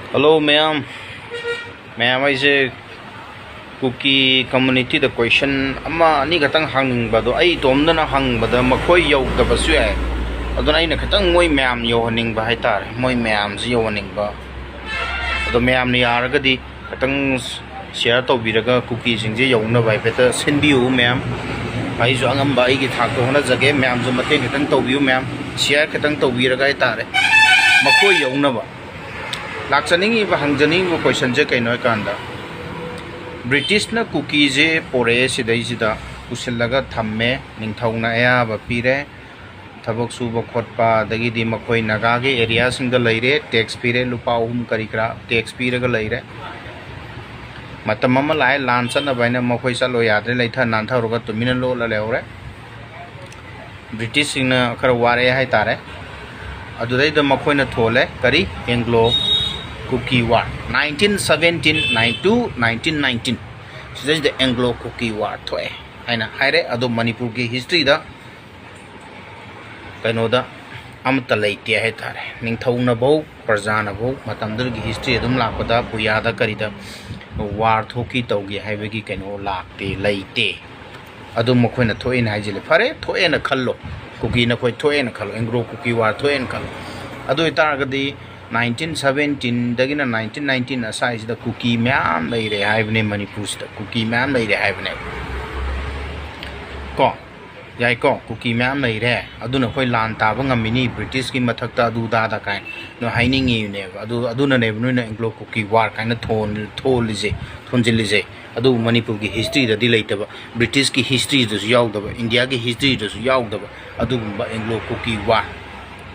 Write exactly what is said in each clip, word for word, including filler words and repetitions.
Hello ꯃꯌꯥꯝ, ꯃꯌꯥꯝ, ꯑꯩꯁꯦ ꯀꯨꯀꯤ ꯀꯝꯃꯨꯅꯤꯇꯤꯗ ꯀꯣꯏꯁꯟ ꯑꯃ ꯑꯅꯤ ꯈꯛꯇꯪ ꯍꯪꯅꯤꯡꯕ, ꯑꯗꯣ ꯑꯩ ꯏꯇꯣꯝꯗꯅ ꯍꯪꯕꯗ ꯃꯈꯣꯏ ꯌꯧꯗꯕꯁꯨ ꯌꯥꯏ꯫ ꯑꯗꯨꯅ ꯑꯩꯅ ꯈꯤꯇꯪ ꯃꯣꯏ ꯃꯌꯥꯝ ꯌꯧꯍꯟꯅꯤꯡꯕ ꯍꯥꯏꯇꯥꯔꯦ, ꯃꯣꯏ ꯃꯌꯥꯝꯁꯤ ꯌꯧꯍꯟꯅꯤꯡꯕ꯫ ꯑꯗꯣ ꯃꯌꯥꯝꯅ ꯌꯥꯔꯒꯗꯤ ꯈꯤꯇꯪ ꯁꯤꯌꯔ ꯇꯧꯕꯤꯔꯒ ꯀꯨꯀꯤꯁꯤꯡꯁꯦ ꯌꯧꯅꯕ ꯍꯥꯏꯐꯦꯠꯇ ꯁꯤꯟꯕꯤꯌꯨ ꯃꯌꯥꯝ꯫ ꯑꯩꯁꯨ ꯑꯉꯝꯕ ꯑꯩꯒꯤ ꯊꯥꯛꯇ ꯍꯣꯠꯅꯖꯒꯦ, ꯃꯌꯥꯝꯁꯨ ꯃꯇꯦꯡ ꯈꯤꯇꯪ ꯇꯧꯕꯤꯌꯨ ꯃꯌꯥꯝ, ꯁꯤꯌꯔ ꯈꯤꯇꯪ ꯇꯧꯕꯤꯔꯒ ꯍꯥꯏꯇꯥꯔꯦ, ꯃꯈꯣꯏ ꯌꯧꯅꯕ꯫ ꯂꯥꯛꯆꯅꯤꯡꯉꯤꯕ, ꯍꯪꯖꯅꯤꯡꯉꯤꯕ ꯀꯣꯏꯁꯟꯁꯦ ꯀꯩꯅꯣ ꯍꯥꯏꯀꯥꯟꯗ, ꯕ꯭ꯔꯤꯇꯤꯁꯅ ꯀꯨꯀꯤꯁꯦ ꯄꯣꯔꯛꯑꯦ, ꯁꯤꯗꯩꯁꯤꯗ ꯄꯨꯁꯤꯜꯂꯒ ꯊꯝꯃꯦ, ꯅꯤꯡꯊꯧꯅ ꯑꯌꯥꯕ ꯄꯤꯔꯦ, ꯊꯕꯛ ꯁꯨꯕ ꯈꯣꯠꯄ, ꯑꯗꯒꯤꯗꯤ ꯃꯈꯣꯏ ꯅꯥꯒꯥꯒꯤ ꯑꯦꯔꯤꯌꯥꯁꯤꯡꯗ ꯂꯩꯔꯦ, ꯇꯦꯛꯁ ꯄꯤꯔꯦ, ꯂꯨꯄꯥ ꯑꯍꯨꯝ ꯀꯔꯤ ꯀꯔꯥ ꯇꯦꯛꯁ ꯄꯤꯔꯒ ꯂꯩꯔꯦ꯫ ꯃꯇꯝ ꯑꯃ ꯂꯥꯛꯑꯦ, ꯂꯥꯟ ꯆꯠꯅꯕ ꯍꯥꯏꯅ ꯃꯈꯣꯏ ꯆꯠꯂꯣ ꯌꯥꯗ꯭ꯔꯦ, ꯂꯩꯊ ꯅꯥꯟꯊꯔꯒ ꯇꯨꯃꯤꯟꯅ ꯂꯣꯠꯂ ꯂꯩꯍꯧꯔꯦ꯫ ꯕ꯭ꯔꯤꯇꯤꯁꯁꯤꯡꯅ ꯈꯔ ꯋꯥꯔꯛꯑꯦ ꯍꯥꯏꯇꯥꯔꯦ꯫ ꯑꯗꯨꯗꯩꯗ ꯃꯈꯣꯏꯅ ꯊꯣꯜꯂꯦ ꯀꯔꯤ, Anglo Kuki war, nineteen seventeen to nineteen nineteen, ꯁꯤꯗꯩꯁꯤꯗ ꯑꯦꯡꯒ꯭ꯂꯣ ꯀꯨꯀꯤ ꯋꯥꯔ ꯊꯣꯛꯑꯦ ꯍꯥꯏꯅ ꯍꯥꯏꯔꯦ꯫ ꯑꯗꯣ ꯃꯅꯤꯄꯨꯔꯒꯤ ꯍꯤꯁꯇ꯭ꯔꯤꯗ ꯀꯩꯅꯣꯗ ꯑꯃꯠꯇ ꯂꯩꯇꯦ ꯍꯥꯏꯇꯥꯔꯦ꯫ ꯅꯤꯡꯊꯧꯅꯐꯧ, ꯄ꯭ꯔꯖꯥꯅꯐꯧ ꯃꯇꯝꯗꯨꯗꯒꯤ ꯍꯤꯁꯇ꯭ꯔꯤ ꯑꯗꯨꯝ ꯂꯥꯛꯄꯗ ꯄꯨꯌꯥꯗ ꯀꯔꯤꯗ ꯋꯥꯔ ꯊꯣꯛꯈꯤ ꯇꯧꯈꯤ ꯍꯥꯏꯕꯒꯤ ꯀꯩꯅꯣ ꯂꯥꯛꯇꯦ, ꯂꯩꯇꯦ꯫ ꯑꯗꯨ ꯃꯈꯣꯏꯅ ꯊꯣꯛꯑꯦꯅ ꯍꯥꯏꯖꯤꯜꯂꯦ꯫ ꯐꯔꯦ, ꯊꯣꯛꯑꯦꯅ ꯈꯜꯂꯣ, ꯀꯨꯀꯤ ꯅꯈꯣꯏ ꯊꯣꯛꯑꯦꯅ ꯈꯜꯂꯣ, ꯑꯦꯡꯒ꯭ꯂꯣ ꯀꯨꯀꯤ ꯋꯥꯔ ꯊꯣꯛꯑꯦꯅ ꯈꯜꯂꯣ꯫ ꯑꯗꯨ ꯑꯣꯏꯇꯥꯔꯒꯗꯤ nineteen seventeenꯗꯒꯤꯅ nineteen nineteen ꯑꯁꯥꯏꯁꯤꯗ ꯀꯨꯀꯤ ꯃꯌꯥꯝ ꯂꯩꯔꯦ ꯍꯥꯏꯕꯅꯦ ꯃꯅꯤꯄꯨꯔꯁꯤꯗ, ꯀꯨꯀꯤ ꯃꯌꯥꯝ ꯂꯩꯔꯦ ꯍꯥꯏꯕꯅꯦ꯫ ꯀꯣ, ꯌꯥꯏꯀꯣ, ꯀꯨꯀꯤ ꯃꯌꯥꯝ ꯂꯩꯔꯦ꯫ ꯑꯗꯨꯅ ꯑꯩꯈꯣꯏ ꯂꯥꯟ ꯇꯥꯕ ꯉꯝꯃꯤꯅꯤ, ꯕ꯭ꯔꯤꯇꯤꯁꯀꯤ ꯃꯊꯛꯇ ꯑꯗꯨ ꯗꯥꯗ ꯀꯥꯏꯅ ꯍꯥꯏꯅꯤꯡꯉꯤꯕꯅꯦꯕ꯫ ꯑꯗꯨ, ꯑꯗꯨꯅꯅꯦꯕ ꯅꯣꯏꯅ ꯑꯦꯡꯒ꯭ꯂꯣ ꯀꯨꯀꯤ ꯋꯥꯔ ꯀꯥꯏꯅ ꯊꯣꯟ-, ꯊꯣꯜꯂꯤꯁꯦ, ꯊꯣꯟꯖꯤꯜꯂꯤꯁꯦ꯫ ꯑꯗꯨꯕꯨ ꯃꯅꯤꯄꯨꯔꯒꯤ ꯍꯤꯁꯇ꯭ꯔꯤꯗꯗꯤ ꯂꯩꯇꯕ, ꯕ꯭ꯔꯤꯇꯤꯁꯀꯤ ꯍꯤꯁꯇ꯭ꯔꯤꯗꯁꯨ ꯌꯥꯎꯗꯕ, ꯏꯟꯗꯤꯌꯥꯒꯤ ꯍꯤꯁꯇ꯭ꯔꯤꯗꯁꯨ ꯌꯥꯎꯗꯕ ꯑꯗꯨꯒꯨꯝꯕ ꯑꯦꯡꯒ꯭ꯂꯣ ꯀꯨꯀꯤ ꯋꯥꯔ꯫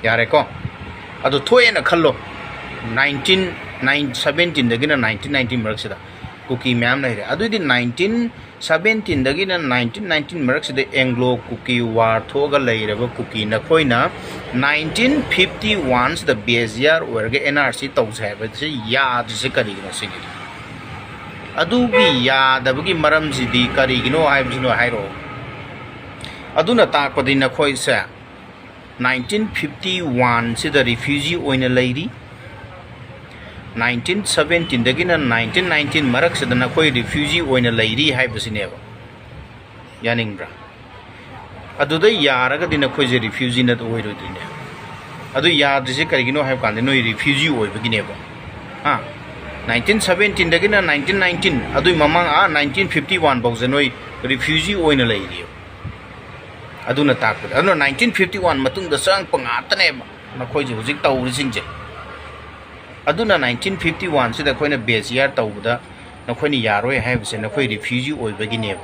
ꯌꯥꯔꯦꯀꯣ? ꯑꯗꯨ ꯊꯣꯛꯑꯦꯅ ꯈꯜꯂꯣ, nineteen seventeenꯗꯒꯤꯅ nineteen nineteen ꯃꯔꯛꯁꯤꯗ ꯀꯨꯀꯤ ꯃꯌꯥꯝ ꯂꯩꯔꯦ꯫ ꯑꯗꯨꯏꯗꯤ nineteen seventeenꯗꯒꯤꯅ nineteen nineteen ꯃꯔꯛꯁꯤꯗ ꯑꯦꯡꯒ꯭ꯂꯣ ꯀꯨꯀꯤ ꯋꯥꯔ ꯊꯣꯛꯑꯒ ꯂꯩꯔꯕ ꯀꯨꯀꯤ ꯅꯈꯣꯏꯅ nineteen fifty oneꯁꯤꯗ base year ꯑꯣꯏꯔꯒ NRC ꯇꯧꯁꯦ ꯍꯥꯏꯕꯁꯤ ꯌꯥꯗ꯭ꯔꯤꯁꯦ ꯀꯔꯤꯒꯤꯅꯣ ꯁꯤꯅꯤ꯫ ꯑꯗꯨꯒꯤ ꯌꯥꯗꯕꯒꯤ ꯃꯔꯝꯁꯤꯗꯤ ꯀꯔꯤꯒꯤꯅꯣ ꯍꯥꯏꯕꯁꯤꯅꯣ ꯍꯥꯏꯔꯛꯑꯣ꯫ ꯑꯗꯨꯅ ꯇꯥꯛꯄꯗꯤ ꯅꯈꯣꯏꯁꯦ nineteen fifty oneꯁꯤꯗ refugee ꯑꯣꯏꯅ ꯂꯩꯔꯤ꯫ ꯅꯥꯏꯟꯇꯤꯟ ꯁꯕꯦꯟꯇꯤꯟꯗꯒꯤꯅ ꯅꯥꯏꯟꯇꯤꯟ ꯅꯥꯏꯟꯇꯤꯟ ꯃꯔꯛꯁꯤꯗ ꯅꯈꯣꯏ ꯔꯤꯐ꯭ꯌꯨꯖꯤ ꯑꯣꯏꯅ ꯂꯩꯔꯤ ꯍꯥꯏꯕꯁꯤꯅꯦꯕ꯫ ꯌꯥꯅꯤꯡꯕ꯭ꯔꯥ? ꯑꯗꯨꯗ ꯌꯥꯔꯒꯗꯤ ꯅꯈꯣꯏꯁꯦ ꯔꯤꯐ꯭ꯌꯨꯖꯤꯅ ꯑꯣꯏꯔꯣꯏꯗꯣꯏꯅꯦ꯫ ꯑꯗꯨ ꯌꯥꯗ꯭ꯔꯤꯁꯦ ꯀꯔꯤꯒꯤꯅꯣ ꯍꯥꯏꯕ ꯀꯥꯟꯗ ꯅꯣꯏ ꯔꯤꯐ꯭ꯌꯨꯖꯤ ꯑꯣꯏꯕꯒꯤꯅꯦꯕ꯫ ꯍꯥ? ꯅꯥꯏꯟꯇꯤꯟ ꯁꯕꯦꯟꯇꯤꯟꯗꯒꯤꯅ ꯅꯥꯏꯟꯇꯤꯟ ꯅꯥꯏꯟꯇꯤꯟ, ꯑꯗꯨꯏ ꯃꯃꯥꯡ ꯑꯥ ꯅꯥꯏꯟꯇꯤꯟ ꯐꯤꯐꯇꯤ ꯋꯥꯟ ꯐꯥꯎꯁꯦ ꯅꯣꯏ ꯔꯤꯐ꯭ꯌꯨꯖꯤ ꯑꯣꯏꯅ ꯂꯩꯔꯤꯑꯕ꯫ ꯑꯗꯨꯅ ꯇꯥꯛꯄꯗ, ꯑꯗꯨꯅ ꯅꯥꯏꯟꯇꯤꯟ ꯐꯤꯐꯇꯤ ꯋꯥꯟ ꯃꯇꯨꯡꯗ ꯆꯪꯉꯛꯄ ꯉꯥꯛꯇꯅꯦꯕ ꯅꯈꯣꯏꯁꯦ ꯍꯧꯖꯤꯛ ꯇꯧꯔꯤꯁꯤꯡꯁꯦ꯫ ꯑꯗꯨꯅ ꯅꯥꯏꯟꯇꯤꯟ ꯐꯤꯐꯇꯤ ꯋꯥꯟꯁꯤꯗ ꯑꯩꯈꯣꯏꯅ ꯕꯦꯁ ꯏꯌꯥꯔ ꯇꯧꯕꯗ ꯅꯈꯣꯏꯅ ꯌꯥꯔꯣꯏ ꯍꯥꯏꯕꯁꯦ ꯅꯈꯣꯏ ꯔꯤꯐ꯭ꯌꯨꯖꯤ ꯑꯣꯏꯕꯒꯤꯅꯦꯕ꯫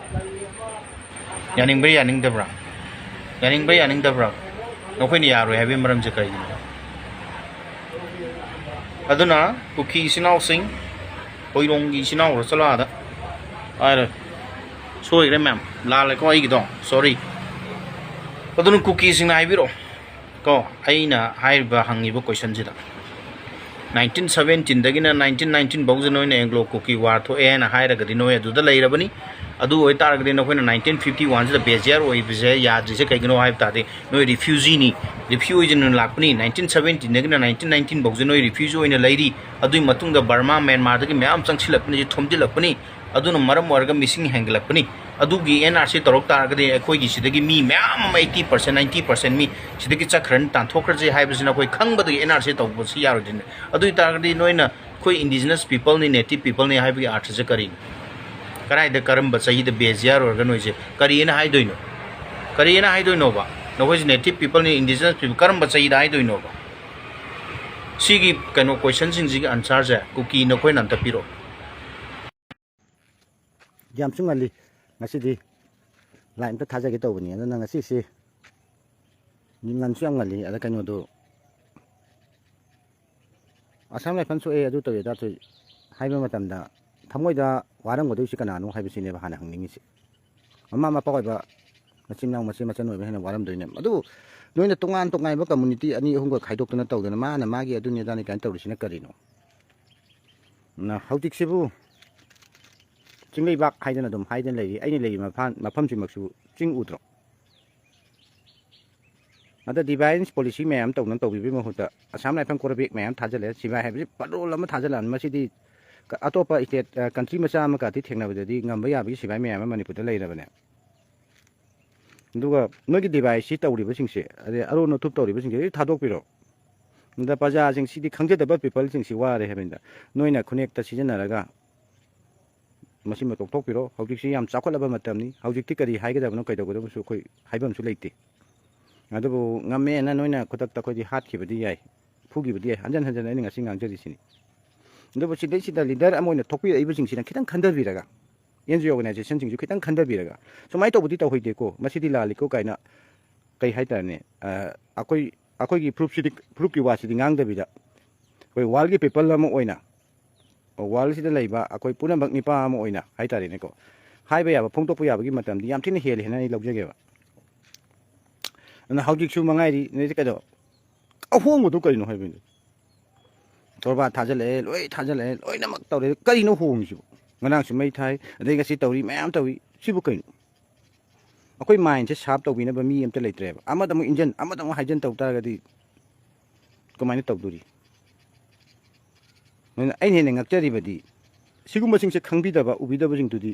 ꯌꯥꯅꯤꯡꯕ꯭ꯔꯥ ꯌꯥꯅꯤꯡꯗꯕ꯭ꯔꯥ? ꯌꯥꯅꯤꯡꯕ꯭ꯔꯥ ꯌꯥꯅꯤꯡꯗꯕ꯭ꯔꯥ? ꯅꯈꯣꯏꯅ ꯌꯥꯔꯣꯏ ꯍꯥꯏꯕꯒꯤ ꯃꯔꯝꯁꯦ ꯀꯔꯤꯒꯤꯅꯣ? ꯑꯗꯨꯅ ꯀꯨꯀꯤ ꯏꯆꯤꯟ ꯏꯅꯥꯎꯁꯤꯡ, ꯍꯣꯏꯔꯣꯡꯒꯤ ꯏꯆꯤꯟ ꯏꯅꯥꯎꯔ ꯆꯠꯂꯣ ꯑꯥꯗ꯫ ꯍꯥꯏꯔꯣꯏ꯫ ꯁꯣꯏꯈ꯭ꯔꯦ ꯃꯌꯥꯝ, ꯂꯥꯜꯂꯦꯀꯣ ꯑꯩꯒꯤꯗꯣ, ꯁꯣꯔꯤ꯫ ꯑꯗꯨꯅ ꯀꯨꯀꯤꯁꯤꯡꯅ ꯍꯥꯏꯕꯤꯔꯛꯑꯣ ꯀꯣ, ꯑꯩꯅ ꯍꯥꯏꯔꯤꯕ ꯍꯪꯉꯤꯕ ꯀꯣꯏꯁꯟꯁꯤꯗ꯫ ꯅꯥꯏꯟꯇꯤꯟ ꯁꯕꯦꯟꯇꯤꯟꯗꯒꯤꯅ ꯅꯥꯏꯟꯇꯤꯟ ꯅꯥꯏꯟꯇꯤꯟ ꯐꯥꯎꯁꯦ ꯅꯣꯏꯅ ꯑꯦꯡꯒ꯭ꯂꯣ ꯀꯨꯀꯤ ꯋꯥꯔ ꯊꯣꯛꯑꯦ ꯍꯥꯏꯅ ꯍꯥꯏꯔꯒꯗꯤ ꯅꯣꯏ ꯑꯗꯨꯗ ꯂꯩꯔꯕꯅꯤ꯫ ꯑꯗꯨ ꯑꯣꯏꯇꯥꯔꯒꯗꯤ ꯅꯈꯣꯏꯅ ꯅꯥꯏꯟꯇꯤꯟ ꯐꯤꯐꯇꯤ ꯋꯥꯟꯁꯤꯗ ꯕꯦꯁ ꯏꯌꯥꯔ ꯑꯣꯏꯕꯁꯦ ꯌꯥꯗ꯭ꯔꯤꯁꯦ ꯀꯩꯒꯤꯅꯣ ꯍꯥꯏꯕ ꯇꯥꯔꯗꯤ ꯅꯣꯏ ꯔꯤꯐ꯭ꯌꯨꯖꯤꯅꯤ, ꯔꯤꯐ꯭ꯌꯨꯖꯤ ꯑꯣꯏꯅ ꯂꯥꯛꯄꯅꯤ꯫ ꯅꯥꯏꯟꯇꯤꯟ ꯁꯕꯦꯟꯇꯤꯟꯗꯒꯤꯅ ꯅꯥꯏꯟꯇꯤꯟ ꯅꯥꯏꯟꯇꯤꯟ ꯐꯥꯎꯁꯦ ꯅꯣꯏ ꯔꯤꯐ꯭ꯌꯨꯖꯤ ꯑꯣꯏꯅ ꯂꯩꯔꯤ꯫ ꯑꯗꯨꯒꯤ ꯃꯇꯨꯡꯗ ꯕꯔꯃꯥ, ꯃ꯭ꯌꯥꯟꯃꯥꯔꯗꯒꯤ ꯃꯌꯥꯝ ꯆꯪꯁꯤꯜꯂꯛꯄꯅꯤ, ꯊꯣꯝꯖꯤꯜꯂꯛꯄꯅꯤ꯫ ꯑꯗꯨꯅ ꯃꯔꯝ ꯑꯣꯏꯔꯒ ꯃꯤꯁꯤꯡ ꯍꯦꯟꯒꯠꯂꯛꯄꯅꯤ꯫ ꯑꯗꯨꯒꯤ ꯑꯦꯟ ꯑꯥꯔ ꯁꯤ ꯇꯧꯔꯛ ꯇꯥꯔꯒꯗꯤ ꯑꯩꯈꯣꯏꯒꯤ ꯁꯤꯗꯒꯤ ꯃꯤ ꯃꯌꯥꯝ ꯑꯃ, ꯑꯩꯠꯇꯤ ꯄꯥꯔꯁꯦꯟ, ꯅꯥꯏꯟꯇꯤ ꯄꯥꯔꯁꯦꯟ ꯃꯤ ꯁꯤꯗꯒꯤ ꯆꯠꯈ꯭ꯔꯅꯤ, ꯇꯥꯟꯊꯣꯛꯈ꯭ꯔꯁꯦ ꯍꯥꯏꯕꯁꯤꯅ ꯑꯩꯈꯣꯏ ꯈꯪꯕꯗꯒꯤ ꯑꯦꯟ ꯑꯥꯔ ꯁꯤ ꯇꯧꯕꯁꯤ ꯌꯥꯔꯣꯏꯗꯣꯏꯅꯤ꯫ ꯑꯗꯨ ꯑꯣꯏ ꯇꯥꯔꯒꯗꯤ ꯅꯣꯏꯅ ꯑꯩꯈꯣꯏ ꯏꯟꯗꯤꯖꯤꯅꯁ ꯄꯤꯄꯜꯅꯤ, ꯅꯦꯇꯤꯞ ꯄꯤꯄꯜꯅꯤ ꯍꯥꯏꯕꯒꯤ ꯑꯥꯔꯊꯁꯦ ꯀꯔꯤꯅꯣ? ꯀꯗꯥꯏꯗ, ꯀꯔꯝꯕ ꯆꯍꯤꯗ ꯕꯦꯁ ꯏꯌꯥꯔ ꯑꯣꯏꯔꯒ ꯅꯣꯏꯁꯦ ꯀꯔꯤꯅ ꯍꯥꯏꯗꯣꯏꯅꯣ? ꯀꯔꯤꯅ ꯍꯥꯏꯗꯣꯏꯅꯣꯕ? ꯅꯈꯣꯏꯁꯦ ꯅꯦꯇꯤꯞ ꯄꯤꯄꯜꯅꯤ, ꯏꯟꯗꯤꯖꯤꯅꯁ ꯄꯤꯄꯜ, ꯀꯔꯝꯕ ꯆꯍꯤꯗ ꯍꯥꯏꯗꯣꯏꯅꯣꯕ? ꯁꯤꯒꯤ ꯀꯩꯅꯣ ꯀꯣꯏꯁꯟꯁꯤꯡꯁꯤꯒꯤ ꯑꯟꯁꯥꯔꯁꯦ ꯀꯨꯀꯤ ꯅꯈꯣꯏꯅ ꯑꯝꯇ ꯄꯤꯔꯛꯑꯣ꯫ ꯌꯥꯝꯁꯨ ꯉꯜꯂꯤ꯫ ꯉꯁꯤꯗꯤ ꯂꯥꯏ ꯑꯝꯇ ꯊꯥꯖꯒꯦ ꯇꯧꯕꯅꯤ꯫ ꯑꯗꯨꯅ ꯉꯁꯤꯁꯤ ꯉꯟꯁꯨ ꯌꯥꯝ ꯉꯜꯂꯤ꯫ ꯑꯗ ꯀꯩꯅꯣꯗꯣ, ꯑꯁꯥꯝ ꯔꯥꯏꯐꯜ ꯁꯣꯛꯑꯦ, ꯑꯗꯨ ꯇꯧꯋꯦ, ꯑꯗꯥ ꯇꯧꯋꯦ ꯍꯥꯏꯕ ꯃꯇꯝꯗ ꯊꯃꯣꯏꯗ ꯋꯥꯔꯝꯒꯗꯣꯏꯁꯤ ꯀꯅꯥꯅꯣ ꯍꯥꯏꯕꯁꯤꯅꯦꯕ ꯍꯥꯟꯅ ꯍꯪꯅꯤꯡꯉꯤꯁꯤ꯫ ꯃꯃꯥ ꯃꯄꯥ ꯑꯣꯏꯕ, ꯃꯆꯤꯟ ꯃꯅꯥꯎ ꯃꯆꯦ ꯃꯆꯟ ꯑꯣꯏꯕ ꯍꯦꯟꯅ ꯋꯥꯔꯝꯗꯣꯏꯅꯦ꯫ ꯑꯗꯨꯕꯨ ꯅꯣꯏꯅ ꯇꯣꯉꯥꯟ ꯇꯣꯉꯥꯟꯕ ꯀꯝꯃꯨꯅꯤꯇꯤ ꯑꯅꯤ ꯑꯍꯨꯝꯒ ꯈꯥꯏꯗꯣꯛꯇꯅ ꯇꯧꯗꯅ ꯃꯥꯅ ꯃꯥꯒꯤ ꯑꯗꯨꯅꯤ ꯑꯗꯥꯅꯤ ꯀꯥꯏꯅ ꯇꯧꯔꯤꯁꯤꯅ ꯀꯔꯤꯅꯣ? ꯅ-, ꯍꯧꯖꯤꯛꯁꯤꯕꯨ ꯆꯤꯡꯂꯩꯕꯥꯛ ꯍꯥꯏꯗꯅ ꯑꯗꯨꯝ ꯍꯥꯏꯗꯅ ꯂꯩꯔꯤ꯫ ꯑꯩꯅ ꯂꯩꯔꯤꯕ ꯃꯐꯝ-, ꯃꯐꯝꯁꯤꯃꯛꯁꯨ ꯆꯤꯡ ꯎꯗ꯭ꯔꯣ? ꯑꯗ divine policy ꯃꯌꯥꯝ ꯇꯧꯅ ꯇꯧꯕꯤꯕꯒꯤ ꯃꯍꯨꯠꯇ Assam Rifle Corps ꯃꯌꯥꯝ ꯊꯥꯖꯤꯜꯂꯦ, ꯁꯤꯐꯥꯏ ꯍꯥꯏꯕꯁꯤ ꯄꯥꯔꯣꯜ ꯑꯃ ꯊꯥꯖꯤꯜꯂꯛꯑꯕꯅꯤ꯫ ꯃꯁꯤꯗꯤ ꯀ-, ꯑꯇꯣꯞꯄ state, ꯑ, country ꯃꯆꯥ ꯑꯃꯒꯗꯤ ꯊꯦꯡꯅꯕꯗꯗꯤ ꯉꯝꯕ ꯌꯥꯕꯒꯤ ꯁꯤꯐꯥꯏ ꯃꯌꯥꯝ ꯑꯃ ꯃꯅꯤꯄꯨꯔꯗ ꯂꯩꯔꯕꯅꯦ꯫ ꯑꯗꯨꯒ ꯅꯣꯏꯒꯤ divine ꯁꯤ ꯇꯧꯔꯤꯕꯁꯤꯡꯁꯦ, ꯑꯗꯩ ꯑꯔꯣꯟ ꯑꯊꯨꯞ ꯇꯧꯔꯤꯕꯁꯤꯡꯁꯦ ꯂꯣꯏ ꯊꯥꯗꯣꯛꯄꯤꯔꯣ꯫ ꯑꯗ ꯄ꯭ꯔꯖꯥꯁꯤꯡ, ꯁꯤꯗꯤ ꯈꯪꯖꯗꯕ people ꯁꯤꯡꯁꯤ ꯋꯥꯔꯦ ꯍꯥꯏꯕꯅꯤꯗ꯫ ꯅꯣꯏꯅ ꯈꯨꯅꯦꯛꯇ ꯁꯤꯖꯤꯟꯅꯔꯒ ꯃꯁꯤꯃ ꯇꯣꯛꯊꯣꯛꯄꯤꯔꯣ꯫ ꯍꯧꯖꯤꯛꯁꯤ ꯌꯥꯝ ꯆꯥꯎꯈꯠꯂꯕ ꯃꯇꯝꯅꯤ꯫ ꯍꯧꯖꯤꯛꯇꯤ ꯀꯔꯤ ꯍꯥꯏꯒꯗꯕꯅꯣ ꯀꯩꯗꯧꯒꯗꯕꯁꯨ ꯑꯩꯈꯣꯏ ꯍꯥꯏꯐꯝꯁꯨ ꯂꯩꯇꯦ꯫ ꯑꯗꯨꯕꯨ ꯉꯝꯃꯦꯅ ꯅꯣꯏꯅ ꯈꯨꯗꯛꯇ ꯑꯩꯈꯣꯏꯗꯤ ꯍꯥꯠꯈꯤꯕꯗꯤ ꯌꯥꯏ, ꯐꯨꯈꯤꯕꯗꯤ ꯌꯥꯏ, ꯍꯟꯖꯟ ꯍꯟꯖꯟ ꯑꯩꯅ ꯉꯁꯤ ꯉꯥꯡꯖꯔꯤꯁꯤꯅꯤ꯫ ꯑꯗꯨꯕꯨ ꯁꯤꯗꯩꯁꯤꯗ leader ꯑꯃ ꯑꯣꯏꯅ ꯊꯣꯛꯄꯤꯔꯛꯏꯕꯁꯤꯡꯁꯤꯅ ꯈꯤꯇꯪ ꯈꯟꯊꯕꯤꯔꯒ, N G O organization ꯁꯤꯡꯁꯨ ꯈꯤꯇꯪ ꯈꯟꯊꯕꯤꯔꯒ, ꯁꯨꯃꯥꯏꯅ ꯇꯧꯕꯗꯤ ꯇꯧꯍꯩꯗꯦꯀꯣ, ꯃꯁꯤꯗꯤ ꯂꯥꯜꯂꯤꯀꯣ ꯀꯥꯏꯅ, ꯀꯩ ꯍꯥꯏꯇꯥꯔꯦꯅꯦ, ꯑ, ꯑꯩꯈꯣꯏ, ꯑꯩꯈꯣꯏꯒꯤ ꯐꯨꯔꯨꯞꯁꯤꯗꯤ, ꯐꯨꯔꯨꯞꯀꯤ ꯋꯥꯁꯤꯗꯤ ꯉꯥꯡꯗꯕꯤꯗ, ꯑꯩꯈꯣꯏ world ꯀꯤ people ꯑꯃ ꯑꯣꯏꯅ, world ꯁꯤꯗ ꯂꯩꯕ ꯑꯩꯈꯣꯏ ꯄꯨꯝꯅꯃꯛ ꯃꯤꯄꯥ ꯑꯃ ꯑꯣꯏꯅ ꯍꯥꯏꯇꯥꯔꯦꯅꯦꯀꯣ, ꯍꯥꯏꯕ ꯌꯥꯕ, ꯐꯣꯡꯗꯣꯛꯄ ꯌꯥꯕꯒꯤ ꯃꯇꯝꯗꯤ ꯌꯥꯝ ꯊꯤꯅ ꯍꯦꯜꯂꯦ ꯍꯥꯏꯅ ꯑꯩ ꯂꯧꯖꯒꯦꯕ꯫ ꯑꯗꯨꯅ ꯍꯧꯖꯤꯛꯁꯨ ꯃꯉꯥꯏꯔꯤ, ꯅꯣꯏꯁꯦ ꯀꯩꯗꯧ-, ꯑꯍꯣꯡꯕꯗꯨ ꯀꯔꯤꯅꯣ ꯍꯥꯏꯕꯅꯤꯗ꯫ ꯇꯣꯔꯕꯥꯟ ꯊꯥꯖꯤꯜꯂꯛꯑꯦ, ꯂꯣꯏ ꯊꯥꯖꯤꯜꯂꯛꯑꯦ, ꯂꯣꯏꯅꯃꯛ ꯇꯧꯔꯦ, ꯀꯔꯤꯅꯣ ꯍꯣꯡꯉꯤꯁꯤꯕꯨ? ꯉꯔꯥꯡꯁꯨ ꯃꯩ ꯊꯥꯏ, ꯑꯗꯩ ꯉꯁꯤ ꯇꯧꯔꯤ, ꯃꯌꯥꯝ ꯇꯧꯔꯤ, ꯁꯤꯕꯨ ꯀꯩꯅꯣ? ꯑꯩꯈꯣꯏ mind ꯁꯦ sharp ꯇꯧꯕꯤꯅꯕ ꯃꯤ ꯑꯝꯇ ꯂꯩꯇ꯭ꯔꯦꯕ꯫ ꯑꯃꯗ ꯑꯃꯨꯛ ꯏꯟꯖꯟ, ꯑꯃꯗ ꯑꯃꯨꯛ ꯍꯥꯏꯖꯟ ꯇꯧ ꯇꯥꯔꯒꯗꯤ ꯀꯃꯥꯏꯅ ꯇꯧꯗꯣꯔꯤ? ꯑꯗꯨꯅ ꯑꯩꯅ ꯍꯦꯟꯅ ꯉꯛꯆꯔꯤꯕꯗꯤ, ꯁꯤꯒꯨꯝꯕꯁꯤꯡꯁꯦ ꯈꯪꯕꯤꯗꯕ, ꯎꯕꯤꯗꯕꯁꯤꯡꯗꯨꯗꯤ,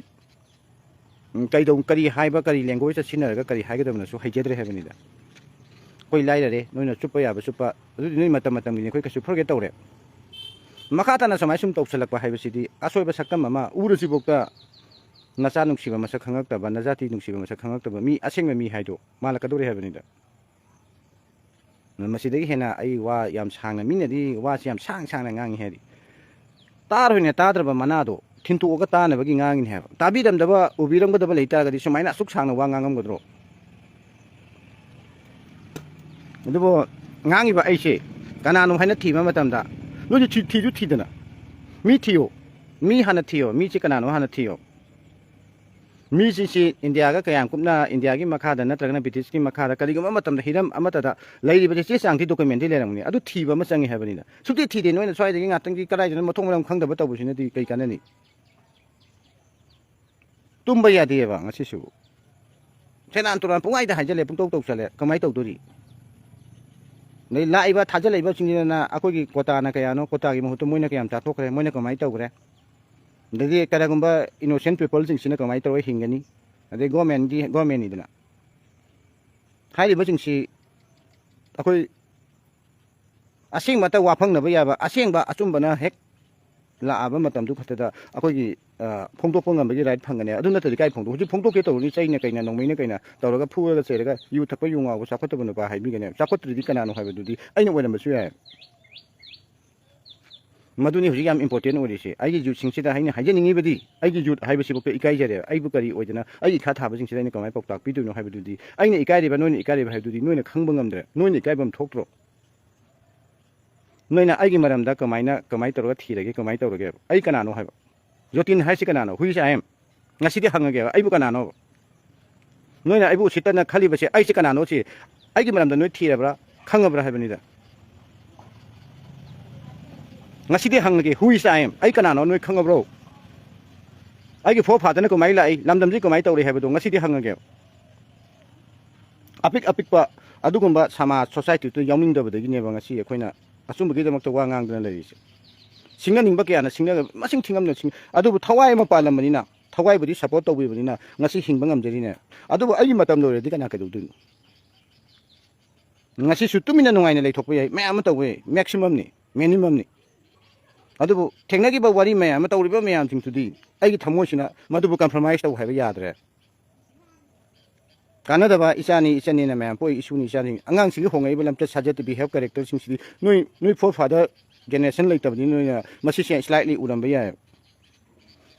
ꯎꯝ, ꯀꯩꯗꯧ-, ꯀꯔꯤ ꯍꯥꯏꯕ, ꯀꯔꯤ language ꯇ ꯁꯤꯖꯤꯟꯅꯔꯒ ꯀꯔꯤ ꯍꯥꯏꯒꯗꯕꯅꯁꯨ ꯍꯩꯖꯗ꯭ꯔꯦ ꯍꯥꯏꯕꯅꯤꯗ꯫ ꯑꯩꯈꯣꯏ ꯂꯥꯏꯔꯔꯦ, ꯅꯣꯏꯅ ꯆꯨꯞꯄ ꯌꯥꯕ ꯆꯨꯞꯄ, ꯑꯗꯨꯗꯤ ꯅꯣꯏ ꯃꯇꯝ ꯃꯇꯝꯒꯤꯅꯤ, ꯑꯩꯈꯣꯏ ꯀꯩꯁꯨ forget ꯇꯧꯔꯦ꯫ ꯃꯈꯥ ꯇꯥꯅ ꯁꯨꯃꯥꯏ ꯁꯨꯝ ꯇꯧꯁꯜꯂꯛꯄ ꯍꯥꯏꯕꯁꯤꯗꯤ ꯑꯁꯣꯏꯕ ꯁꯛꯇꯝ ꯑꯃ, ꯎꯔꯁꯤꯐꯥꯎꯗ ꯅꯆꯥ ꯅꯨꯡꯁꯤꯕ ꯃꯁꯛ ꯈꯪꯉꯛꯇꯕ, ꯅꯖꯥꯇꯤ ꯅꯨꯡꯁꯤꯕ ꯃꯁꯛ ꯈꯪꯉꯛꯇꯕ ꯃꯤ ꯑꯁꯦꯡꯕ ꯃꯤ ꯍꯥꯏꯗꯣ ꯃꯥꯜꯂꯛꯀꯗꯧꯔꯦ ꯍꯥꯏꯕꯅꯤꯗ꯫ ꯃꯁꯤꯗꯒꯤ ꯍꯦꯟꯅ ꯑꯩ ꯋꯥ ꯌꯥꯝ ꯁꯥꯡꯅ, ꯃꯤꯅꯗꯤ ꯋꯥꯁꯤ ꯌꯥꯝ ꯁꯥꯡ ꯁꯥꯡꯅ ꯉꯥꯡꯉꯤ ꯍꯥꯏꯗꯤ, ꯇꯥꯔꯣꯏꯅ ꯇꯥꯗ꯭ꯔꯕ ꯃꯅꯥꯗꯣ ꯊꯤꯟꯇꯣꯛꯑꯒ ꯇꯥꯅꯕꯒꯤ ꯉꯥꯡꯉꯤꯅꯦ ꯍꯥꯏꯕ꯫ ꯇꯥꯕꯤꯔꯝꯗꯕ, ꯎꯕꯤꯔꯝꯒꯗꯕ ꯂꯩ ꯇꯥꯔꯒꯗꯤ ꯁꯨꯃꯥꯏꯅ ꯑꯁꯨꯛ ꯁꯥꯡꯅ ꯋꯥ ꯉꯥꯡꯉꯝꯒꯗ꯭ꯔꯣ? ꯑꯗꯨꯕꯨ ꯉꯥꯡꯉꯤꯕ ꯑꯩꯁꯦ ꯀꯅꯥꯅꯣ ꯍꯥꯏꯅ ꯊꯤꯕ ꯃꯇꯝꯗ, ꯅꯣꯏꯁꯨ ꯊꯤ-, ꯊꯤꯁꯨ ꯊꯤꯗꯅ, ꯃꯤ ꯊꯤꯌꯣ, ꯃꯤ ꯍꯥꯟꯅ ꯊꯤꯌꯣ, ꯃꯤꯁꯦ ꯀꯅꯥꯅꯣ ꯍꯥꯟꯅ ꯊꯤꯌꯣ꯫ ꯃꯤꯁꯤꯡꯁꯤ ꯏꯟꯗꯤꯌꯥꯒ ꯀꯌꯥꯝ ꯀꯨꯞꯅ, ꯏꯟꯗꯤꯌꯥꯒꯤ ꯃꯈꯥꯗ ꯅꯠꯇ꯭ꯔꯒꯅ ꯕ꯭ꯔꯤꯇꯤꯁꯀꯤ ꯃꯈꯥꯗ ꯀꯔꯤꯒꯨꯝꯕ ꯃꯇꯝꯗ ꯍꯤꯔꯝ ꯑꯃꯠꯇꯗ ꯂꯩꯔꯤꯕꯁꯤ ꯆꯦ ꯆꯥꯡꯗꯤ, document ꯗꯤ ꯂꯩꯔꯝꯒꯅꯤ꯫ ꯑꯗꯨ ꯊꯤꯕ ꯑꯃ ꯆꯪꯉꯤ ꯍꯥꯏꯕꯅꯤꯗ꯫ ꯁꯨꯛꯊꯤ ꯊꯤꯗꯦ꯫ ꯅꯣꯏꯅ ꯁ꯭ꯋꯥꯏꯗꯒꯤ ꯉꯥꯛꯇꯪꯒꯤ ꯀꯗꯥꯏꯗꯅꯣ ꯃꯊꯣꯡ ꯃꯔꯝ ꯈꯪꯗꯕ ꯇꯧꯕꯁꯤꯅꯗꯤ ꯀꯩ ꯀꯥꯟꯅꯅꯤ? ꯇꯨꯝꯕ ꯌꯥꯗꯦꯕ ꯉꯁꯤꯁꯨ꯫ ꯁꯦꯔꯥꯟ ꯇꯨꯔꯥꯟ ꯄꯨꯡꯍꯥꯏꯗ ꯍꯥꯏꯖꯜꯂꯦ, ꯄꯨꯡꯇꯧ ꯇꯧꯁꯜꯂꯦ꯫ ꯀꯃꯥꯏꯅ ꯇꯧꯗꯣꯔꯤ? ꯑꯗꯩ ꯂꯥꯛꯏꯕ ꯊꯥꯖꯤꯜꯂꯛꯏꯕꯁꯤꯡꯁꯤꯅ ꯑꯩꯈꯣꯏꯒꯤ ꯀꯣꯇꯥꯅ ꯀꯌꯥꯅꯣ, ꯀꯣꯇꯥꯒꯤ ꯃꯍꯨꯠꯇ ꯃꯣꯏꯅ ꯀꯌꯥꯝ ꯆꯥꯊꯣꯛꯈ꯭ꯔꯦ, ꯃꯣꯏꯅ ꯀꯃꯥꯏꯅ ꯇꯧꯈ꯭ꯔꯦ, ꯑꯗꯩꯗꯤ ꯀꯅꯥꯒꯨꯝꯕ innocent peopleꯁꯤꯡꯁꯤꯅ ꯀꯃꯥꯏꯅ ꯇꯧꯔꯒ ꯍꯤꯡꯒꯅꯤ, ꯑꯗꯩ governmentꯒꯤ, governmentꯅꯤꯗꯅ꯫ ꯍꯥꯏꯔꯤꯕꯁꯤꯡꯁꯤ ꯑꯩꯈꯣꯏ ꯑꯁꯦꯡꯕꯇ ꯋꯥꯐꯪꯅꯕ ꯌꯥꯕ, ꯑꯁꯦꯡꯕ ꯑꯆꯨꯝꯕꯅ ꯍꯦꯛ ꯂꯥꯛꯑꯕ ꯃꯇꯝꯗꯨ ꯈꯛꯇꯗ ꯑꯩꯈꯣꯏꯒꯤ, ꯑ, ꯐꯣꯡꯗꯣꯛꯄ ꯉꯝꯕꯒꯤ right ꯐꯪꯒꯅꯤ꯫ ꯑꯗꯨ ꯅꯠꯇ꯭ꯔꯗꯤ ꯀꯥꯏ ꯐꯣꯡꯗꯣꯛ-, ꯍꯧꯖꯤꯛ ꯐꯣꯡꯗꯣꯛꯀꯦ ꯇꯧꯔꯅꯤ, ꯆꯩꯅ ꯀꯩꯅ, ꯅꯣꯡꯃꯩꯅ ꯀꯩꯅ ꯇꯧꯔꯒ ꯐꯨꯔꯒ ꯆꯩꯔꯒ ꯌꯨ ꯊꯛꯄ ꯌꯨ ꯉꯥꯎꯕ ꯆꯥꯎꯈꯠꯇꯕ ꯅꯨꯄꯥ ꯍꯥꯏꯕꯤꯒꯅꯦꯕ꯫ ꯆꯥꯎꯈꯠꯇ꯭ꯔꯗꯤ ꯀꯅꯥꯅꯣ ꯍꯥꯏꯕꯗꯨꯗꯤ ꯑꯩꯅ ꯑꯣꯏꯔꯝꯕꯁꯨ ꯌꯥꯏ꯫ ꯃꯗꯨꯅꯤ ꯍꯧꯖꯤꯛ ꯌꯥꯝ important ꯑꯣꯏꯔꯤꯁꯦ꯫ ꯑꯩꯒꯤ youthꯁꯤꯡꯁꯤꯗ ꯑꯩꯅ ꯍꯥꯏꯖꯅꯤꯡꯉꯤꯕꯗꯤ, ꯑꯩꯒꯤ youth ꯍꯥꯏꯕꯁꯤꯐꯥꯎꯗ ꯏꯀꯥꯏꯖꯔꯦ꯫ ꯑꯩꯕꯨ ꯀꯔꯤ ꯑꯣꯏꯗꯅ ꯑꯩꯒꯤ ꯏꯈꯥ ꯊꯥꯕꯁꯤꯡꯁꯤꯗ ꯑꯩꯅ ꯀꯃꯥꯏꯅ ꯄꯥꯎꯇꯥꯛ ꯄꯤꯗꯣꯏꯅꯣ ꯍꯥꯏꯕꯗꯨꯗꯤ, ꯑꯩꯅ ꯏꯀꯥꯏꯔꯤꯕ, ꯅꯣꯏꯅ ꯏꯀꯥꯏꯔꯤꯕ ꯍꯥꯏꯕꯗꯨꯗꯤ ꯅꯣꯏꯅ ꯈꯪꯕ ꯉꯝꯗ꯭ꯔꯦ꯫ ꯅꯣꯏꯅ ꯏꯀꯥꯏꯐꯝ ꯊꯣꯛꯇ꯭ꯔꯣ? ꯅꯣꯏꯅ ꯑꯩꯒꯤ ꯃꯔꯝꯗ ꯀꯃꯥꯏꯅ, ꯀꯃꯥꯏꯅ ꯇꯧꯔꯒ ꯊꯤꯔꯒꯦ, ꯀꯃꯥꯏꯅ ꯇꯧꯔꯒꯦꯕ? ꯑꯩ ꯀꯅꯥꯅꯣ ꯍꯥꯏꯕ? ꯖꯣꯇꯤꯟ ꯍꯥꯏꯁꯤ ꯀꯅꯥꯅꯣ? Who is I am? ꯉꯁꯤꯗꯤ ꯍꯪꯉꯒꯦꯕ, ꯑꯩꯕꯨ ꯀꯅꯥꯅꯣꯕ? ꯅꯣꯏꯅ ꯑꯩꯕꯨ ꯎꯁꯤꯠꯇꯅ ꯈꯜꯂꯤꯕꯁꯦ, ꯑꯩꯁꯦ ꯀꯅꯥꯅꯣ ꯁꯤ? ꯑꯩꯒꯤ ꯃꯔꯝꯗ ꯅꯣꯏ ꯊꯤꯔꯕ꯭ꯔꯥ, ꯈꯪꯉꯕ꯭ꯔꯥ ꯍꯥꯏꯕꯅꯤꯗ꯫ ꯉꯁꯤꯗꯤ ꯍꯪꯉꯒꯦ, who is I am? ꯑꯩ ꯀꯅꯥꯅꯣ ꯅꯣꯏ ꯈꯪꯉꯕ꯭ꯔꯣ? ꯑꯩꯒꯤ forefatherꯅ ꯀꯃꯥꯏꯅ ꯂꯥꯛꯏ, ꯂꯝꯗꯝꯁꯤ ꯀꯃꯥꯏꯅ ꯇꯧꯔꯤ ꯍꯥꯏꯕꯗꯣ ꯉꯁꯤꯗꯤ ꯍꯪꯉꯒꯦꯕ꯫ ꯑꯄꯤꯛ ꯑꯄꯤꯛꯄ ꯑꯗꯨꯒꯨꯝꯕ ꯁꯃꯥꯖ, societyꯗꯨ ꯌꯥꯎꯅꯤꯡꯗꯕꯗꯒꯤꯅꯦꯕ ꯉꯁꯤ ꯑꯩꯈꯣꯏꯅ ꯑꯆꯨꯝꯕꯒꯤꯗꯃꯛꯇ ꯋꯥ ꯉꯥꯡꯗꯅ ꯂꯩꯔꯤꯁꯦ꯫ ꯁꯤꯡꯅꯅꯤꯡꯕ ꯀꯌꯥꯅ ꯁꯤꯡꯅ-, ꯃꯁꯤꯡ ꯊꯤꯉꯝꯗꯅ ꯁꯤꯡ-, ꯑꯗꯨꯕꯨ ꯊꯋꯥꯏ ꯑꯃ ꯄꯥꯜꯂꯝꯕꯅꯤꯅ, ꯊꯋꯥꯏꯕꯨꯗꯤ support ꯇꯧꯕꯤꯕꯅꯤꯅ ꯉꯁꯤ ꯍꯤꯡꯕ ꯉꯝꯖꯔꯤꯅꯦ꯫ ꯑꯗꯨꯕꯨ ꯑꯩꯒꯤ ꯃꯇꯝ ꯂꯣꯏꯔꯗꯤ ꯀꯅꯥ ꯀꯩꯗꯧꯗꯣꯏꯅꯣ? ꯉꯁꯤꯁꯨ ꯇꯨꯃꯤꯟꯅ ꯅꯨꯡꯉꯥꯏꯅ ꯂꯩꯊꯣꯛꯄ ꯌꯥꯏ, ꯃꯌꯥꯝ ꯑꯃ ꯇꯧꯕ ꯌꯥꯏ, maximumꯅꯤ, minimumꯅꯤ꯫ ꯑꯗꯨꯕꯨ ꯊꯦꯡꯅꯈꯤꯕ ꯋꯥꯔꯤ ꯃꯌꯥꯝ ꯑꯃ ꯇꯧꯔꯤꯕ ꯃꯌꯥꯝꯁꯤꯡꯗꯨꯗꯤ ꯑꯩꯒꯤ ꯊꯃꯣꯏꯁꯤꯅ ꯃꯗꯨꯕꯨ compromise ꯇꯧ ꯍꯥꯏꯕ ꯌꯥꯗ꯭ꯔꯦ꯫ ꯀꯥꯟꯅꯗꯕ ꯏꯆꯥꯅꯤ, ꯏꯆꯟꯅꯦꯅ ꯃꯌꯥꯝ ꯄꯣꯛꯏ, ꯏꯁꯨꯅꯤ, ꯏꯆꯥꯅꯤ꯫ ꯑꯉꯥꯡꯁꯤꯡꯒꯤ ꯍꯣꯡꯉꯛꯏꯕ ꯂꯝꯆꯠ ꯁꯥꯖꯠꯇ, behavior characterꯁꯤꯡꯁꯤꯗꯤ ꯅꯣꯏ, ꯅꯣꯏ forefather generation ꯂꯩꯇꯕꯅꯤ, ꯅꯣꯏꯅ ꯃꯁꯤꯁꯦ slightly ꯎꯔꯝꯕ ꯌꯥꯏ꯫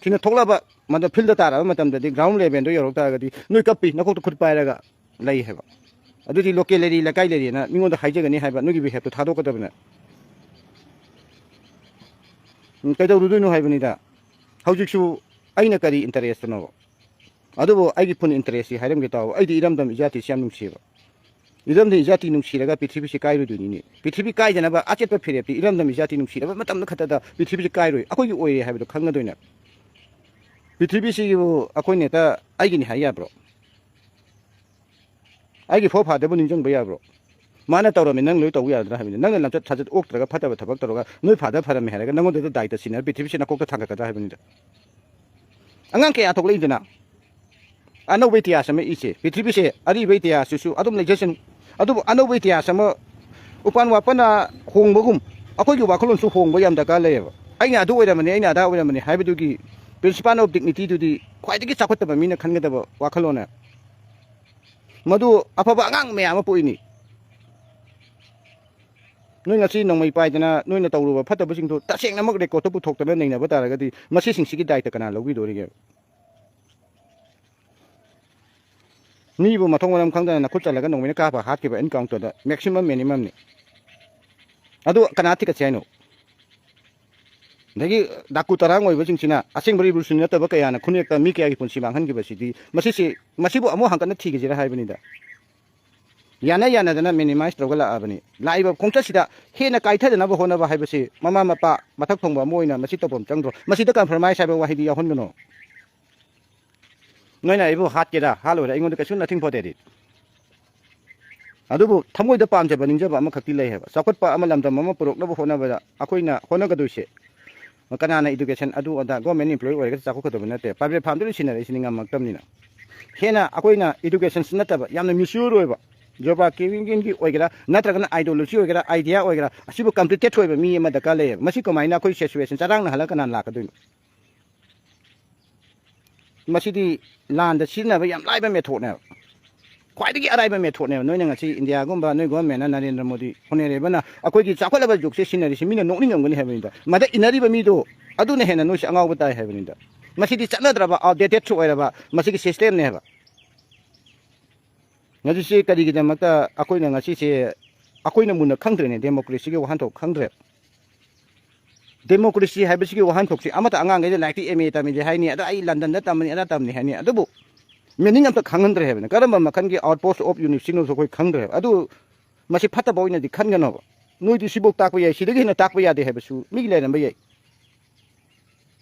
ꯁꯤꯅ ꯊꯣꯛꯂꯛꯑꯕ ꯃꯇꯝ, fieldꯇ ꯇꯥꯔꯛꯑꯕ ꯃꯇꯝꯗꯗꯤ, ground levelꯗ ꯌꯧꯔꯛ ꯇꯥꯔꯒꯗꯤ ꯅꯣꯏ ꯀꯞꯄꯤ, ꯅꯈꯣꯛꯇ ꯈꯨꯠ ꯄꯥꯏꯔꯒ ꯂꯩ ꯍꯥꯏꯕ꯫ ꯑꯗꯨꯗꯤ local ꯂꯩꯔꯤ, ꯂꯩꯀꯥꯏ ꯂꯩꯔꯤꯅ ꯃꯤꯉꯣꯟꯗ ꯍꯥꯏꯖꯒꯅꯤ ꯍꯥꯏꯕ, ꯅꯣꯏꯒꯤ behaviourꯗꯣ ꯊꯥꯗꯣꯛꯀꯗꯕꯅꯦ꯫ ꯎꯝ, ꯀꯩꯗꯧꯔꯨꯗꯣꯏꯅꯣ ꯍꯥꯏꯕꯅꯤꯗ꯫ ꯍꯧꯖꯤꯛꯁꯨ ꯑꯩꯅ ꯀꯔꯤ interestꯅꯣꯕ? ꯑꯗꯨꯕꯨ ꯑꯩꯒꯤ full interestꯁꯤ ꯍꯥꯏꯔꯝꯒꯦ ꯇꯥꯎ꯫ ꯑꯩꯗꯤ ꯏꯔꯝꯗꯝ ꯏꯖꯥꯇꯤꯁꯤ ꯌꯥꯝ ꯅꯨꯡꯁꯤꯌꯦꯕ꯫ ꯏꯔꯝꯗꯝ ꯏꯖꯥꯇꯤ ꯅꯨꯡꯁꯤꯔꯒ ꯄ꯭ꯔꯤꯊꯤꯕꯤꯁꯤ ꯀꯥꯏꯔꯣꯏꯗꯣꯏꯅꯤꯅꯦ꯫ ꯄ꯭ꯔꯤꯊꯤꯕꯤ ꯀꯥꯏꯗꯅꯕ ꯑꯆꯦꯠꯄ ꯐꯤꯔꯦꯞꯇꯤ ꯏꯔꯝꯗꯝ ꯏꯖꯥꯇꯤ ꯅꯨꯡꯁꯤꯔꯕ ꯃꯇꯝꯗ ꯈꯛꯇꯗ ꯄ꯭ꯔꯤꯊꯤꯕꯤꯁꯤ ꯀꯥꯏꯔꯣꯏ꯫ ꯑꯩꯈꯣꯏꯒꯤ ꯑꯣꯏꯔꯦ ꯍꯥꯏꯕꯗꯣ ꯈꯪꯒꯗꯣꯏꯅꯦ꯫ ꯄ꯭ꯔꯤꯊꯤꯕꯤꯁꯤꯕꯨ ꯑꯩꯈꯣꯏꯅ ꯍꯦꯛꯇ ꯑꯩꯒꯤꯅꯤ ꯍꯥꯏ ꯌꯥꯕ꯭ꯔꯣ? ꯑꯩꯒꯤ forefatherꯕꯨ ꯅꯤꯡꯁꯤꯡꯕ ꯌꯥꯕ꯭ꯔꯣ? ꯃꯥꯅ ꯇꯧꯔꯝꯃꯤ, ꯅꯪ ꯂꯣꯏ ꯇꯧꯕ ꯌꯥꯔꯗ꯭ꯔꯥ ꯍꯥꯏꯕꯅꯤ? ꯅꯪꯅ ꯂꯝꯆꯠ ꯁꯥꯖꯠ ꯑꯣꯛꯇ꯭ꯔꯒ ꯐꯠꯇꯕ ꯊꯕꯛ ꯇꯧꯔꯒ ꯅꯣꯏ ꯐꯥꯗꯔ ꯐꯔꯝꯃꯦ ꯍꯥꯏꯔꯒ ꯅꯪꯉꯣꯟꯗ ꯗꯥꯏꯇ ꯁꯤꯟꯅꯔ ꯄ꯭ꯔꯤꯊꯤꯕꯤꯁꯦ ꯅꯀꯣꯛꯇ ꯊꯥꯡꯒꯠꯀꯗ꯭ꯔꯥ ꯍꯥꯏꯕꯅꯤꯗ꯫ ꯑꯉꯥꯡ ꯀꯌꯥ ꯊꯣꯛꯂꯛꯏꯗꯅ, ꯑꯅꯧꯕ ꯏꯇꯤꯍꯥꯁ ꯑꯃ ꯏꯁꯦ, ꯄ꯭ꯔꯤꯊꯤꯕꯤꯁꯦ ꯑꯔꯤꯕ ꯏꯇꯤꯍꯥꯁꯇꯨꯁꯨ ꯑꯗꯨꯝ ꯂꯩꯖꯁꯅꯨ꯫ ꯑꯗꯨꯕꯨ ꯑꯅꯧꯕ ꯏꯇꯤꯍꯥꯁ ꯑꯃ, ꯎꯄꯥꯟ ꯋꯥꯄꯟꯅ ꯍꯣꯡꯕꯒꯨꯝ, ꯑꯩꯈꯣꯏꯒꯤ ꯋꯥꯈꯜꯂꯣꯟꯁꯨ ꯍꯣꯡꯕ ꯌꯥꯝ ꯗꯔꯀꯥꯔ ꯂꯩꯌꯦꯕ꯫ ꯑꯩꯅ ꯑꯗꯨ ꯑꯣꯏꯔꯝꯕꯅꯤ, ꯑꯩꯅ ꯑꯗꯥ ꯑꯣꯏꯔꯝꯕꯅꯤ ꯍꯥꯏꯕꯗꯨꯒꯤ principle of dignity ꯗꯨꯗꯤ ꯈ꯭ꯋꯥꯏꯗꯒꯤ ꯆꯥꯎꯈꯠꯇꯕ ꯃꯤꯅ ꯈꯟꯒꯗꯕ ꯋꯥꯈꯜꯂꯣꯟꯅꯦ꯫ ꯃꯗꯨ ꯑꯐꯕ ꯑꯉꯥꯡ ꯃꯌꯥꯝ ꯑꯃ ꯄꯣꯛꯏꯅꯤ꯫ ꯅꯣꯏ ꯉꯁꯤ ꯅꯣꯡꯃꯩ ꯄꯥꯏꯗꯅ ꯅꯣꯏꯅ ꯇꯧꯔꯨꯕ ꯐꯠꯇꯕꯁꯤꯡꯗꯨ ꯇꯁꯦꯡꯅꯃꯛ ꯔꯦꯀꯣꯔꯠꯇ ꯄꯨꯊꯣꯛꯇꯅ ꯅꯩꯅꯕ ꯇꯥꯔꯒꯗꯤ, ꯃꯁꯤꯁꯤꯡꯁꯤꯒꯤ ꯗꯥꯏꯇ ꯀꯅꯥ ꯂꯧꯕꯤꯗꯣꯔꯤꯒꯦ? ꯃꯤꯕꯨ ꯃꯊꯣꯡ ꯃꯔꯝ ꯈꯪꯗꯅ ꯅꯈꯨꯠ ꯆꯜꯂꯒ ꯅꯣꯡꯃꯩꯅ ꯀꯥꯞꯄ ꯍꯥꯠꯈꯤꯕ ꯑꯦꯟꯀꯥꯎꯟꯇꯔꯗ ꯃꯦꯛꯁꯤꯃꯝ ꯃꯤꯅꯤꯃꯝꯅꯤ꯫ ꯑꯗꯨ ꯀꯅꯥ ꯊꯤꯒꯠꯁꯦ ꯍꯥꯏꯅꯣ? ꯑꯗꯒꯤ ꯗꯥꯀꯨ ꯇꯔꯥꯡ ꯑꯣꯏꯕꯁꯤꯡꯁꯤꯅ ꯑꯁꯦꯡꯕ ꯔꯤꯚꯣꯂꯨꯁꯟ ꯅꯠꯇꯕ ꯀꯌꯥꯅ ꯈꯨꯟꯅꯦꯛꯇ ꯃꯤ ꯀꯌꯥꯒꯤ ꯄꯨꯟꯁꯤ ꯃꯥꯡꯍꯟꯈꯤꯕꯁꯤꯗꯤ, ꯃꯁꯤꯁꯤ, ꯃꯁꯤꯕꯨ ꯑꯃꯨꯛ ꯍꯟꯀꯠꯅ ꯊꯤꯒꯁꯤꯔꯥ ꯍꯥꯏꯕꯅꯤꯗ꯫ ꯌꯥꯅ ꯌꯥꯅꯗꯅ ꯃꯤꯅꯤꯃꯥꯏꯁ ꯇꯧꯔꯒ ꯂꯥꯛꯑꯕꯅꯤ꯫ ꯂꯥꯛꯏꯕ ꯈꯣꯡꯆꯠꯁꯤꯗ ꯍꯦꯟꯅ ꯀꯥꯏꯊꯗꯅꯕ ꯍꯣꯠꯅꯕ ꯍꯥꯏꯕꯁꯤ ꯃꯃꯥ ꯃꯄꯥ ꯃꯊꯛ ꯊꯣꯡꯕ ꯑꯃ ꯑꯣꯏꯅ ꯃꯁꯤ ꯇꯧꯐꯝ ꯆꯪꯗ꯭ꯔꯣ? ꯃꯁꯤꯗ ꯀꯝꯄ꯭ꯔꯣꯃꯥꯏꯁ ꯍꯥꯏꯕ ꯋꯥꯍꯩꯗꯤ ꯌꯥꯎꯍꯟꯒꯅꯨ꯫ ꯅꯣꯏꯅ ꯑꯩꯕꯨ ꯍꯥꯠꯀꯦꯔꯥ ꯍꯥꯠꯂꯣꯏꯔꯥ, ꯑꯩꯉꯣꯟꯗ ꯀꯩꯁꯨ ꯅꯊꯤꯡ ꯄꯣꯠꯇꯦꯗꯤ꯫ ꯑꯗꯨꯕꯨ ꯊꯃꯣꯏꯗ ꯄꯥꯝꯖꯕ ꯅꯤꯡꯖꯕ ꯑꯃꯈꯛꯇꯤ ꯂꯩ ꯍꯥꯏꯕ꯫ ꯆꯥꯎꯈꯠꯄ ꯑꯃ, ꯂꯝꯗꯝ ꯑꯃ ꯄꯨꯔꯛꯅꯕ ꯍꯣꯠꯅꯕꯗ ꯑꯩꯈꯣꯏꯅ ꯍꯣꯠꯅꯒꯗꯣꯏꯁꯦ, ꯀꯅꯥꯅ ꯏꯗꯨꯀꯦꯁꯟ ꯑꯗꯨ ꯑꯗꯥ, ꯒꯣꯔꯃꯦꯟ ꯏꯝꯄ꯭ꯂꯣꯌꯤ ꯑꯣꯏꯔꯒ ꯆꯥꯎꯈꯠꯀꯗꯕ ꯅꯠꯇꯦ, ꯄ꯭ꯔꯥꯏꯚꯦꯠ ꯐꯥꯔꯝꯗ ꯂꯣꯏ ꯁꯤꯟꯅꯔꯛꯏꯁꯤꯅꯤ ꯉꯝꯃꯛꯇꯕꯅꯤꯅ꯫ ꯍꯦꯟꯅ ꯑꯩꯈꯣꯏꯅ ꯏꯗꯨꯀꯦꯁꯟꯁꯤ ꯅꯠꯇꯕ ꯌꯥꯝꯅ ꯃꯦꯆ꯭ꯌꯨꯔ ꯑꯣꯏꯕ, ꯖꯣꯕ ꯀ꯭ꯔꯤꯌꯦꯁꯟꯒꯤ ꯑꯣꯏꯒꯦꯔꯥ, ꯅꯠꯇ꯭ꯔꯒꯅ ꯑꯥꯏꯗꯤꯌꯣꯂꯣꯖꯤ ꯑꯣꯏꯒꯦꯔꯥ, ꯑꯥꯏꯗꯤꯌꯥ ꯑꯣꯏꯒꯦꯔꯥ, ꯑꯁꯤꯕꯨ ꯀꯝꯄ꯭ꯂꯤꯇꯦꯠ ꯑꯣꯏꯕ ꯃꯤ ꯑꯃ ꯗꯔꯀꯥꯔ ꯂꯩꯌꯦꯕ꯫ ꯃꯁꯤ ꯀꯃꯥꯏꯅ ꯑꯩꯈꯣꯏ ꯁꯤꯆꯨꯋꯦꯁꯟ ꯆꯔꯥꯡꯅꯍꯜꯂꯒ ꯀꯅꯥꯅ ꯂꯥꯛꯀꯗꯣꯏꯅꯣ? ꯃꯁꯤꯗꯤ ꯂꯥꯟꯗ ꯁꯤꯖꯤꯟꯅꯕ ꯌꯥꯝ ꯂꯥꯏꯕ ꯃꯦꯊꯣꯠꯅꯦꯕ, ꯈ꯭ꯋꯥꯏꯗꯒꯤ ꯑꯔꯥꯏꯕ ꯃꯦꯊꯣꯠꯅꯦꯕ꯫ ꯅꯣꯏꯅ ꯉꯁꯤ ꯏꯟꯗꯤꯌꯥꯒꯨꯝꯕ, ꯅꯣꯏ ꯒꯣꯔꯃꯦꯟꯅ, ꯅꯔꯦꯟꯗ꯭ꯔ ꯃꯣꯗꯤ, ꯍꯣꯅꯦꯔꯦꯕꯜꯅ ꯑꯩꯈꯣꯏꯒꯤ ꯆꯥꯎꯈꯠꯂꯕ ꯖꯨꯒꯁꯦ ꯁꯤꯟꯅꯔꯤꯁꯤ ꯃꯤꯅ ꯅꯣꯛꯅꯤꯡꯉꯝꯒꯅꯤ ꯍꯥꯏꯕꯅꯤꯗ꯫ ꯃꯗ ꯏꯟꯅꯔꯤꯕ ꯃꯤꯗꯣ, ꯑꯗꯨꯅ ꯍꯦꯟꯅ ꯅꯣꯏꯁꯦ ꯑꯉꯥꯎꯕ ꯇꯥꯏ ꯍꯥꯏꯕꯅꯤꯗ꯫ ꯃꯁꯤꯗꯤ ꯆꯠꯅꯗ꯭ꯔꯕ, ꯑꯥꯎꯠꯗꯦꯇꯦꯠꯁꯨ ꯑꯣꯏꯔꯕ ꯃꯁꯤꯒꯤ ꯁꯤꯁꯇꯦꯝꯅꯦ ꯍꯥꯏꯕ꯫ ꯉꯁꯤꯁꯦ ꯀꯔꯤꯒꯤꯗꯃꯛꯇ ꯑꯩꯈꯣꯏꯅ ꯉꯁꯤꯁꯦ, ꯑꯩꯈꯣꯏꯅ ꯃꯨꯟꯅ ꯈꯪꯗ꯭ꯔꯦꯅꯦ, ꯗꯦꯃꯣꯀ꯭ꯔꯦꯁꯤꯒꯤ ꯋꯥꯍꯟꯊꯣꯛ ꯈꯪꯗ꯭ꯔꯦ꯫ ꯗꯦꯃꯣꯀ꯭ꯔꯦꯁꯤ ꯍꯥꯏꯕꯁꯤꯒꯤ ꯋꯥꯍꯟꯊꯣꯛꯁꯤ ꯑꯃꯠꯇ, ꯑꯉꯥꯡꯈꯩꯗ ꯂꯥꯏꯔꯤꯛꯇꯤ ꯑꯦꯝ ꯑꯦ ꯇꯝꯃꯤꯗꯤ ꯍꯥꯏꯅꯤ, ꯑꯗ ꯑꯩ ꯂꯟꯗꯟꯗ ꯇꯝꯕꯅꯤ, ꯑꯗ ꯇꯝꯅꯤ ꯍꯥꯏꯅꯤ, ꯑꯗꯨꯕꯨ ꯃꯤꯅꯤꯡ ꯑꯝꯇ ꯈꯪꯍꯟꯗ꯭ꯔꯦ ꯍꯥꯏꯕꯅꯤ꯫ ꯀꯔꯝꯕ ꯃꯈꯜꯒꯤ ꯑꯥꯎꯠꯄꯣꯁ ꯑꯣꯐ ꯌꯨꯅꯤꯠꯁꯤꯡꯅꯣꯁꯨ ꯑꯩꯈꯣꯏ ꯈꯪꯗ꯭ꯔꯦꯕ꯫ ꯑꯗꯨ ꯃꯁꯤ ꯐꯠꯇꯕ ꯑꯣꯏꯅꯗꯤ ꯈꯟꯒꯅꯣꯕ꯫ ꯅꯣꯏꯗꯤ ꯁꯤꯐꯧ ꯇꯥꯛꯄ ꯌꯥꯏ, ꯁꯤꯗꯒꯤ ꯍꯦꯟꯅ ꯇꯥꯛꯄ ꯌꯥꯗꯦ ꯍꯥꯏꯕꯁꯨ ꯃꯤ ꯂꯩꯔꯝꯕ ꯌꯥꯏ꯫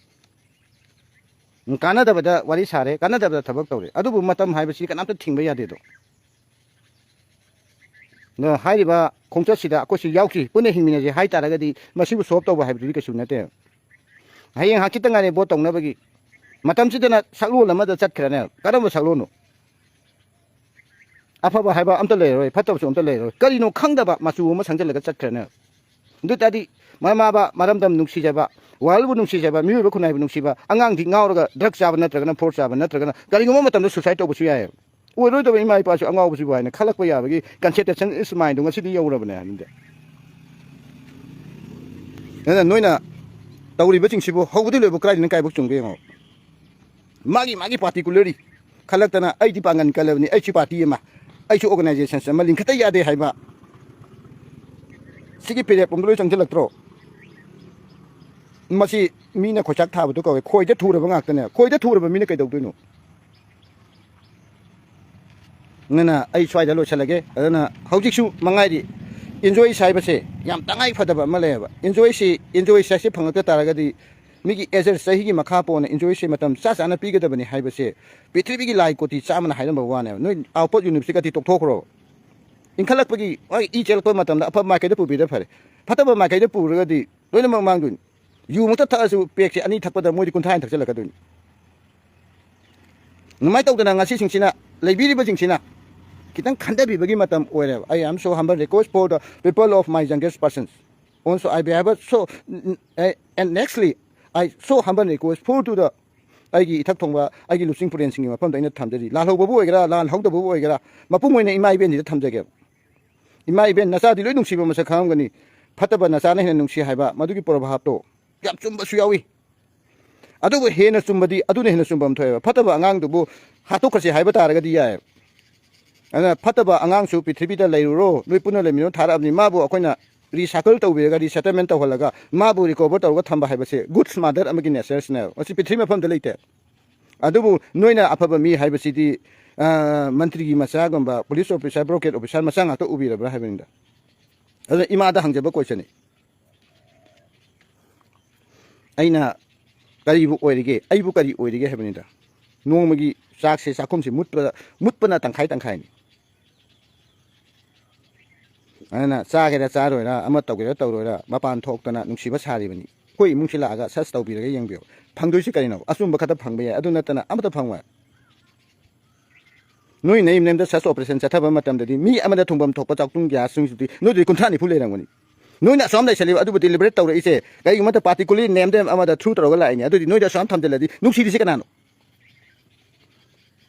ꯎꯝ, ꯀꯥꯟꯅꯗꯕꯗ ꯋꯥꯔꯤ ꯁꯥꯔꯦ, ꯀꯥꯟꯅꯗꯕꯗ ꯊꯕꯛ ꯇꯧꯔꯦ, ꯑꯗꯨꯕꯨ ꯃꯇꯝ ꯍꯥꯏꯕꯁꯤ ꯀꯅꯥꯝꯇ ꯊꯤꯡꯕ ꯌꯥꯗꯦꯗꯣ꯫ ꯑꯗꯣ ꯍꯥꯏꯔꯤꯕ ꯈꯣꯡꯆꯠꯁꯤꯗ ꯑꯩꯈꯣꯏꯁꯨ ꯌꯥꯎꯈꯤ, ꯄꯨꯟꯅ ꯍꯤꯡꯃꯤꯟꯅꯁꯤ ꯍꯥꯏ ꯇꯥꯔꯒꯗꯤ ꯃꯁꯤꯕꯨ ꯁꯣꯜꯕ ꯇꯧꯕ ꯍꯥꯏꯕꯗꯨꯗꯤ ꯀꯩꯁꯨ ꯅꯠꯇꯦ꯫ ꯍꯌꯦꯡ ꯍꯪꯆꯤꯠꯇ ꯉꯥꯏꯔꯦ ꯚꯣꯠ ꯇꯧꯅꯕꯒꯤ꯫ ꯃꯇꯝꯁꯤꯗꯅ ꯁꯛꯂꯣꯟ ꯑꯃꯗ ꯆꯠꯈ꯭ꯔꯅꯦ꯫ ꯀꯔꯝꯕ ꯁꯛꯂꯣꯟꯅꯣ? ꯑꯐꯕ ꯍꯥꯏꯕ ꯑꯝꯇ ꯂꯩꯔꯔꯣꯏ, ꯐꯠꯇꯕꯁꯨ ꯑꯝꯇ ꯂꯩꯔꯔꯣꯏ꯫ ꯀꯔꯤꯅꯣ ꯈꯪꯗꯕ ꯃꯆꯨ ꯑꯃ ꯁꯪꯖꯜꯂꯒ ꯆꯠꯈ꯭ꯔꯅꯦ꯫ ꯑꯗꯨ ꯇꯥꯔꯗꯤ ꯃꯃꯥ ꯃꯄꯥ ꯃꯔꯝꯗꯝ ꯅꯨꯡꯁꯤꯖꯕ, ꯋꯥꯔꯜꯕꯨ ꯅꯨꯡꯁꯤꯖꯕ, ꯃꯤꯑꯣꯏꯕ ꯈꯨꯟꯅꯥꯏꯕꯨ ꯅꯨꯡꯁꯤꯕ ꯑꯉꯥꯡꯗꯤ ꯉꯥꯎꯔꯒ ꯗ꯭ꯔꯒ ꯆꯥꯕ ꯅꯠꯇ꯭ꯔꯒꯅ ꯐꯣꯔ ꯆꯥꯕ ꯅꯠꯇ꯭ꯔꯒꯅ ꯀꯔꯤꯒꯨꯝꯕ ꯃꯇꯝꯗ ꯁꯨꯁꯥꯏꯗ ꯇꯧꯕꯁꯨ ꯌꯥꯏ꯫ ꯑꯣꯏꯔꯣꯏꯗꯕ ꯏꯃꯥ ꯏꯄꯥꯁꯨ ꯑꯉꯥꯎꯕꯁꯤꯕꯨ ꯍꯥꯏꯅ ꯈꯜꯂꯛꯄ ꯌꯥꯕꯒꯤ consultation is mind ꯉꯁꯤꯗꯤ ꯌꯧꯔꯕꯅꯦ ꯍꯥꯏꯕꯅꯤꯗ꯫ ꯑꯗꯨꯅ ꯅꯣꯏꯅ ꯇꯧꯔꯤꯕꯁꯤꯡꯁꯤꯕꯨ ꯍꯧꯕꯗꯤ ꯂꯣꯏꯕ ꯀꯗꯥꯏꯗꯅ ꯀꯥꯏꯕꯣꯛ ꯆꯨꯝꯒꯦ ꯌꯦꯡꯉꯣ꯫ ꯃꯥꯒꯤ ꯃꯥꯒꯤ particularly ꯈꯜꯂꯛꯇꯅ ꯑꯩꯗꯤ ꯄꯥꯡꯒꯟ ꯀꯜꯂꯕꯅꯤ, ꯑꯩꯁꯨ ꯄꯥꯔꯇꯤ ꯑꯃ, ꯑꯩꯁꯨ organization ꯑꯃ ꯂꯤꯡꯈꯠꯇ ꯌꯥꯗꯦ ꯍꯥꯏꯕ ꯁꯤꯒꯤ ꯄꯦꯔꯦꯞ ꯑꯃꯗ ꯂꯣꯏ ꯆꯪꯁꯤꯜꯂꯛꯇ꯭ꯔꯣ? ꯃꯁꯤ ꯃꯤꯅ ꯈꯣꯏꯆꯥꯛ ꯊꯥꯕꯗꯣ ꯀꯧꯋꯦ꯫ ꯈꯣꯏꯗ ꯊꯨꯔꯕ ꯉꯥꯛꯇꯅꯦ꯫ ꯈꯣꯏꯗ ꯊꯨꯔꯕ ꯃꯤꯅ ꯀꯩꯗꯧꯗꯣꯏꯅꯣ? ꯑꯗꯨꯅ ꯑꯩ ꯁ꯭ꯋꯥꯏꯗ ꯂꯣꯏꯁꯤꯜꯂꯒꯦ꯫ ꯑꯗꯨꯅ ꯍꯧꯖꯤꯛꯁꯨ ꯃꯉꯥꯏꯔꯤ, enjoy ꯍꯥꯏꯕꯁꯦ ꯌꯥꯝ ꯇꯉꯥꯏ ꯐꯗꯕ ꯑꯃ ꯂꯩꯌꯦꯕ꯫ Enjoy ꯁꯤ, enjoy ꯁꯦ ꯐꯪꯉꯛꯇ ꯇꯥꯔꯒꯗꯤ ꯃꯤꯒꯤ age ꯆꯍꯤꯒꯤ ꯃꯈꯥ ꯄꯣꯟꯅ enjoy ꯁꯦ ꯃꯇꯝ ꯆꯥ ꯆꯥꯅ ꯄꯤꯒꯗꯕꯅꯤ ꯍꯥꯏꯕꯁꯦ ꯄ꯭ꯔꯤꯊꯤꯕꯤꯒꯤ ꯂꯥꯏ ꯀꯣꯇꯤ ꯆꯥꯝꯃꯅ ꯍꯥꯏꯔꯝꯕ ꯋꯥꯅꯦꯕ꯫ ꯅꯣꯏ out of university ꯒꯗꯤ ꯇꯣꯛꯊꯣꯛꯈ꯭ꯔꯣ꯫ ꯏꯟꯈꯠꯂꯛꯄꯒꯤ ꯃꯥꯒꯤ ꯏ ꯆꯦꯜꯂꯛꯄ ꯃꯇꯝꯗ ꯑꯐꯕ ꯃꯥꯏꯀꯩꯗ ꯄꯨꯕꯤꯔ ꯐꯔꯦ꯫ ꯐꯠꯇꯕ ꯃꯥꯏꯀꯩꯗ ꯄꯨꯔꯒꯗꯤ ꯂꯣꯏꯅꯃꯛ ꯃꯥꯡꯗꯣꯏꯅꯤ꯫ ꯌꯨꯃꯛꯇ ꯊꯛꯑꯁꯨ ꯄꯦꯛꯁꯦ ꯑꯅꯤ ꯊꯛꯄꯗ ꯃꯣꯏꯗꯤ ꯀꯨꯟꯊ꯭ꯔꯥ ꯍꯦꯟꯅ ꯊꯛꯆꯜꯂꯛꯀꯗꯣꯏꯅꯤ꯫ ꯑꯗꯨꯃꯥꯏꯅ ꯇꯧꯗꯅ ꯉꯁꯤꯁꯤꯡꯁꯤꯅ, ꯂꯩꯕꯤꯔꯤꯕꯁꯤꯡꯁꯤꯅ ꯈꯤꯇꯪ ꯈꯟꯊꯕꯤꯕꯒꯤ ꯃꯇꯝ ꯑꯣꯏꯔꯦꯕ꯫ I am so humble request for the people of my youngest persons. Also, I behave so, and nextly, I so humble request for to the ꯑꯩꯒꯤ ꯏꯊꯛ ꯊꯣꯡꯕ, ꯑꯩꯒꯤ ꯂꯨꯆꯤꯡ ꯄꯨꯔꯦꯟꯁꯤꯡꯒꯤ ꯃꯐꯝꯗ ꯑꯩꯅ ꯊꯝꯖꯔꯤ꯫ ꯂꯥꯜꯍꯧꯕꯕꯨ ꯑꯣꯏꯒꯦꯔꯥ, ꯂꯥꯜꯍꯧꯗꯕꯕꯨ ꯑꯣꯏꯒꯦꯔꯥ, ꯃꯄꯨꯡ ꯑꯣꯏꯅ ꯏꯃꯥ ꯏꯕꯦꯟꯁꯤꯗ ꯊꯝꯖꯒꯦꯕ꯫ ꯏꯃꯥ ꯏꯕꯦꯟ ꯅꯆꯥꯗꯤ ꯂꯣꯏ ꯅꯨꯡꯁꯤꯕ ꯃꯁꯛ ꯈꯪꯉꯝꯒꯅꯤ꯫ ꯐꯠꯇꯕ ꯅꯆꯥꯅ ꯍꯦꯟꯅ ꯅꯨꯡꯁꯤ ꯍꯥꯏꯕ ꯃꯗꯨꯒꯤ ꯄ꯭ꯔꯣꯚꯥꯕꯇꯣ ꯌꯥꯝ ꯆꯨꯝꯕꯁꯨ ꯌꯥꯎꯏ꯫ ꯑꯗꯨꯕꯨ ꯍꯦꯟꯅ ꯆꯨꯝꯕꯗꯤ ꯑꯗꯨꯅ ꯍꯦꯟꯅ ꯆꯨꯝꯕ ꯑꯃ ꯊꯣꯛꯑꯦꯕ꯫ ꯐꯠꯇꯕ ꯑꯉꯥꯡꯗꯨꯕꯨ ꯍꯥꯠꯇꯣꯛꯈ꯭ꯔꯁꯤ ꯍꯥꯏꯕ ꯇꯥꯔꯒꯗꯤ ꯌꯥꯏ꯫ ꯑꯗꯨꯅ ꯐꯠꯇꯕ ꯑꯉꯥꯡꯁꯨ ꯄ꯭ꯔꯤꯊꯤꯕꯤꯗ ꯂꯩꯔꯨꯔꯣ, ꯅꯣꯏ ꯄꯨꯟꯅ ꯂꯩꯃꯤꯟꯅꯔꯣ ꯊꯥꯔꯛꯑꯕꯅꯤ꯫ ꯃꯥꯕꯨ ꯑꯩꯈꯣꯏꯅ recycle ꯇꯧꯕꯤꯔꯒ, resettlement ꯇꯧꯍꯜꯂꯒ, ꯃꯥꯕꯨ recover ꯇꯧꯔꯒ ꯊꯝꯕ ꯍꯥꯏꯕꯁꯦ good mother ꯑꯃꯒꯤ nature ꯁꯤꯅꯦꯕ꯫ ꯃꯁꯤ ꯄ꯭ꯔꯤꯊꯤꯕꯤ ꯃꯐꯝꯗ ꯂꯩꯇꯦ꯫ ꯑꯗꯨꯕꯨ ꯅꯣꯏꯅ ꯑꯐꯕ ꯃꯤ ꯍꯥꯏꯕꯁꯤꯗꯤ, ꯑ, ꯃꯟꯇ꯭ꯔꯤꯒꯤ ꯃꯆꯥꯒꯨꯝꯕ, police officer, bureaucrat officer ꯃꯆꯥ ꯉꯥꯛꯇ ꯎꯕꯤꯔꯕ꯭ꯔꯥ ꯍꯥꯏꯕꯅꯤꯗ꯫ ꯑꯗꯨꯅ ꯏꯃꯥꯗ ꯍꯪꯖꯕ question ꯅꯤ꯫ ꯑꯩꯅ ꯀꯔꯤꯕꯨ ꯑꯣꯏꯔꯤꯒꯦ? ꯑꯩꯕꯨ ꯀꯔꯤ ꯑꯣꯏꯔꯤꯒꯦ ꯍꯥꯏꯕꯅꯤꯗ꯫ ꯅꯣꯡꯃꯒꯤ ꯆꯥꯛꯁꯦ, ꯆꯥꯛꯈꯨꯝꯁꯦ ꯃꯨꯠꯄꯗ, ꯃꯨꯠꯄꯅ ꯇꯪꯈꯥꯏ ꯇꯪꯈꯥꯏꯅꯤ꯫ ꯑꯗꯨꯅ ꯆꯥꯒꯦꯔꯥ ꯆꯥꯔꯣꯏꯔꯥ, ꯑꯃ ꯇꯧꯒꯦꯔꯥ ꯇꯧꯔꯣꯏꯔꯥ, ꯃꯄꯥꯟ ꯊꯣꯛꯇꯅ ꯅꯨꯡꯁꯤꯕ ꯁꯥꯔꯤꯕꯅꯤ꯫ ꯑꯩꯈꯣꯏ ꯏꯃꯨꯡꯁꯤ ꯂꯥꯛꯑꯒ search ꯇꯧꯕꯤꯔꯒ ꯌꯦꯡꯕꯤꯌꯨ꯫ ꯐꯪꯗꯣꯏꯁꯤ ꯀꯔꯤꯅꯣ? ꯑꯆꯨꯝꯕ ꯈꯛꯇ ꯐꯪꯕ ꯌꯥꯏ, ꯑꯗꯨ ꯅꯠꯇꯅ ꯑꯃꯠꯇ ꯐꯪꯉꯣꯏ꯫ ꯅꯣꯏ ꯅꯌꯨꯝ ꯅꯌꯨꯝꯗ search operation ꯆꯠꯊꯕ ꯃꯇꯝꯗꯗꯤ ꯃꯤ ꯑꯃꯗ ꯊꯨꯡꯐꯝ ꯊꯣꯛꯄ ꯆꯥꯛꯊꯨꯡ ꯒ꯭ꯌꯥꯁꯁꯤꯡꯁꯤꯗꯤ ꯅꯣꯏꯗꯤ ꯀꯨꯟꯊ꯭ꯔꯥ ꯅꯤꯐꯨ ꯂꯩꯔꯝꯒꯅꯤ꯫ ꯅꯣꯏꯅ ꯑꯁꯨꯛ ꯌꯥꯝ ꯂꯩꯁꯜꯂꯤꯕ ꯑꯗꯨꯕꯨ deliberate ꯇꯧꯔꯛꯏꯁꯦ ꯀꯩꯒꯨꯝꯕꯗ particularly name them ꯑꯃꯗ through ꯇꯧꯔꯒ ꯂꯥꯛꯏꯅꯦ꯫ ꯑꯗꯨꯗꯤ ꯅꯣꯏꯗ ꯑꯁꯨꯛ ꯌꯥꯝ ꯊꯝꯖꯤꯜꯂꯗꯤ ꯅꯨꯡꯁꯤꯔꯤꯁꯦ ꯀꯅꯥꯅꯣ?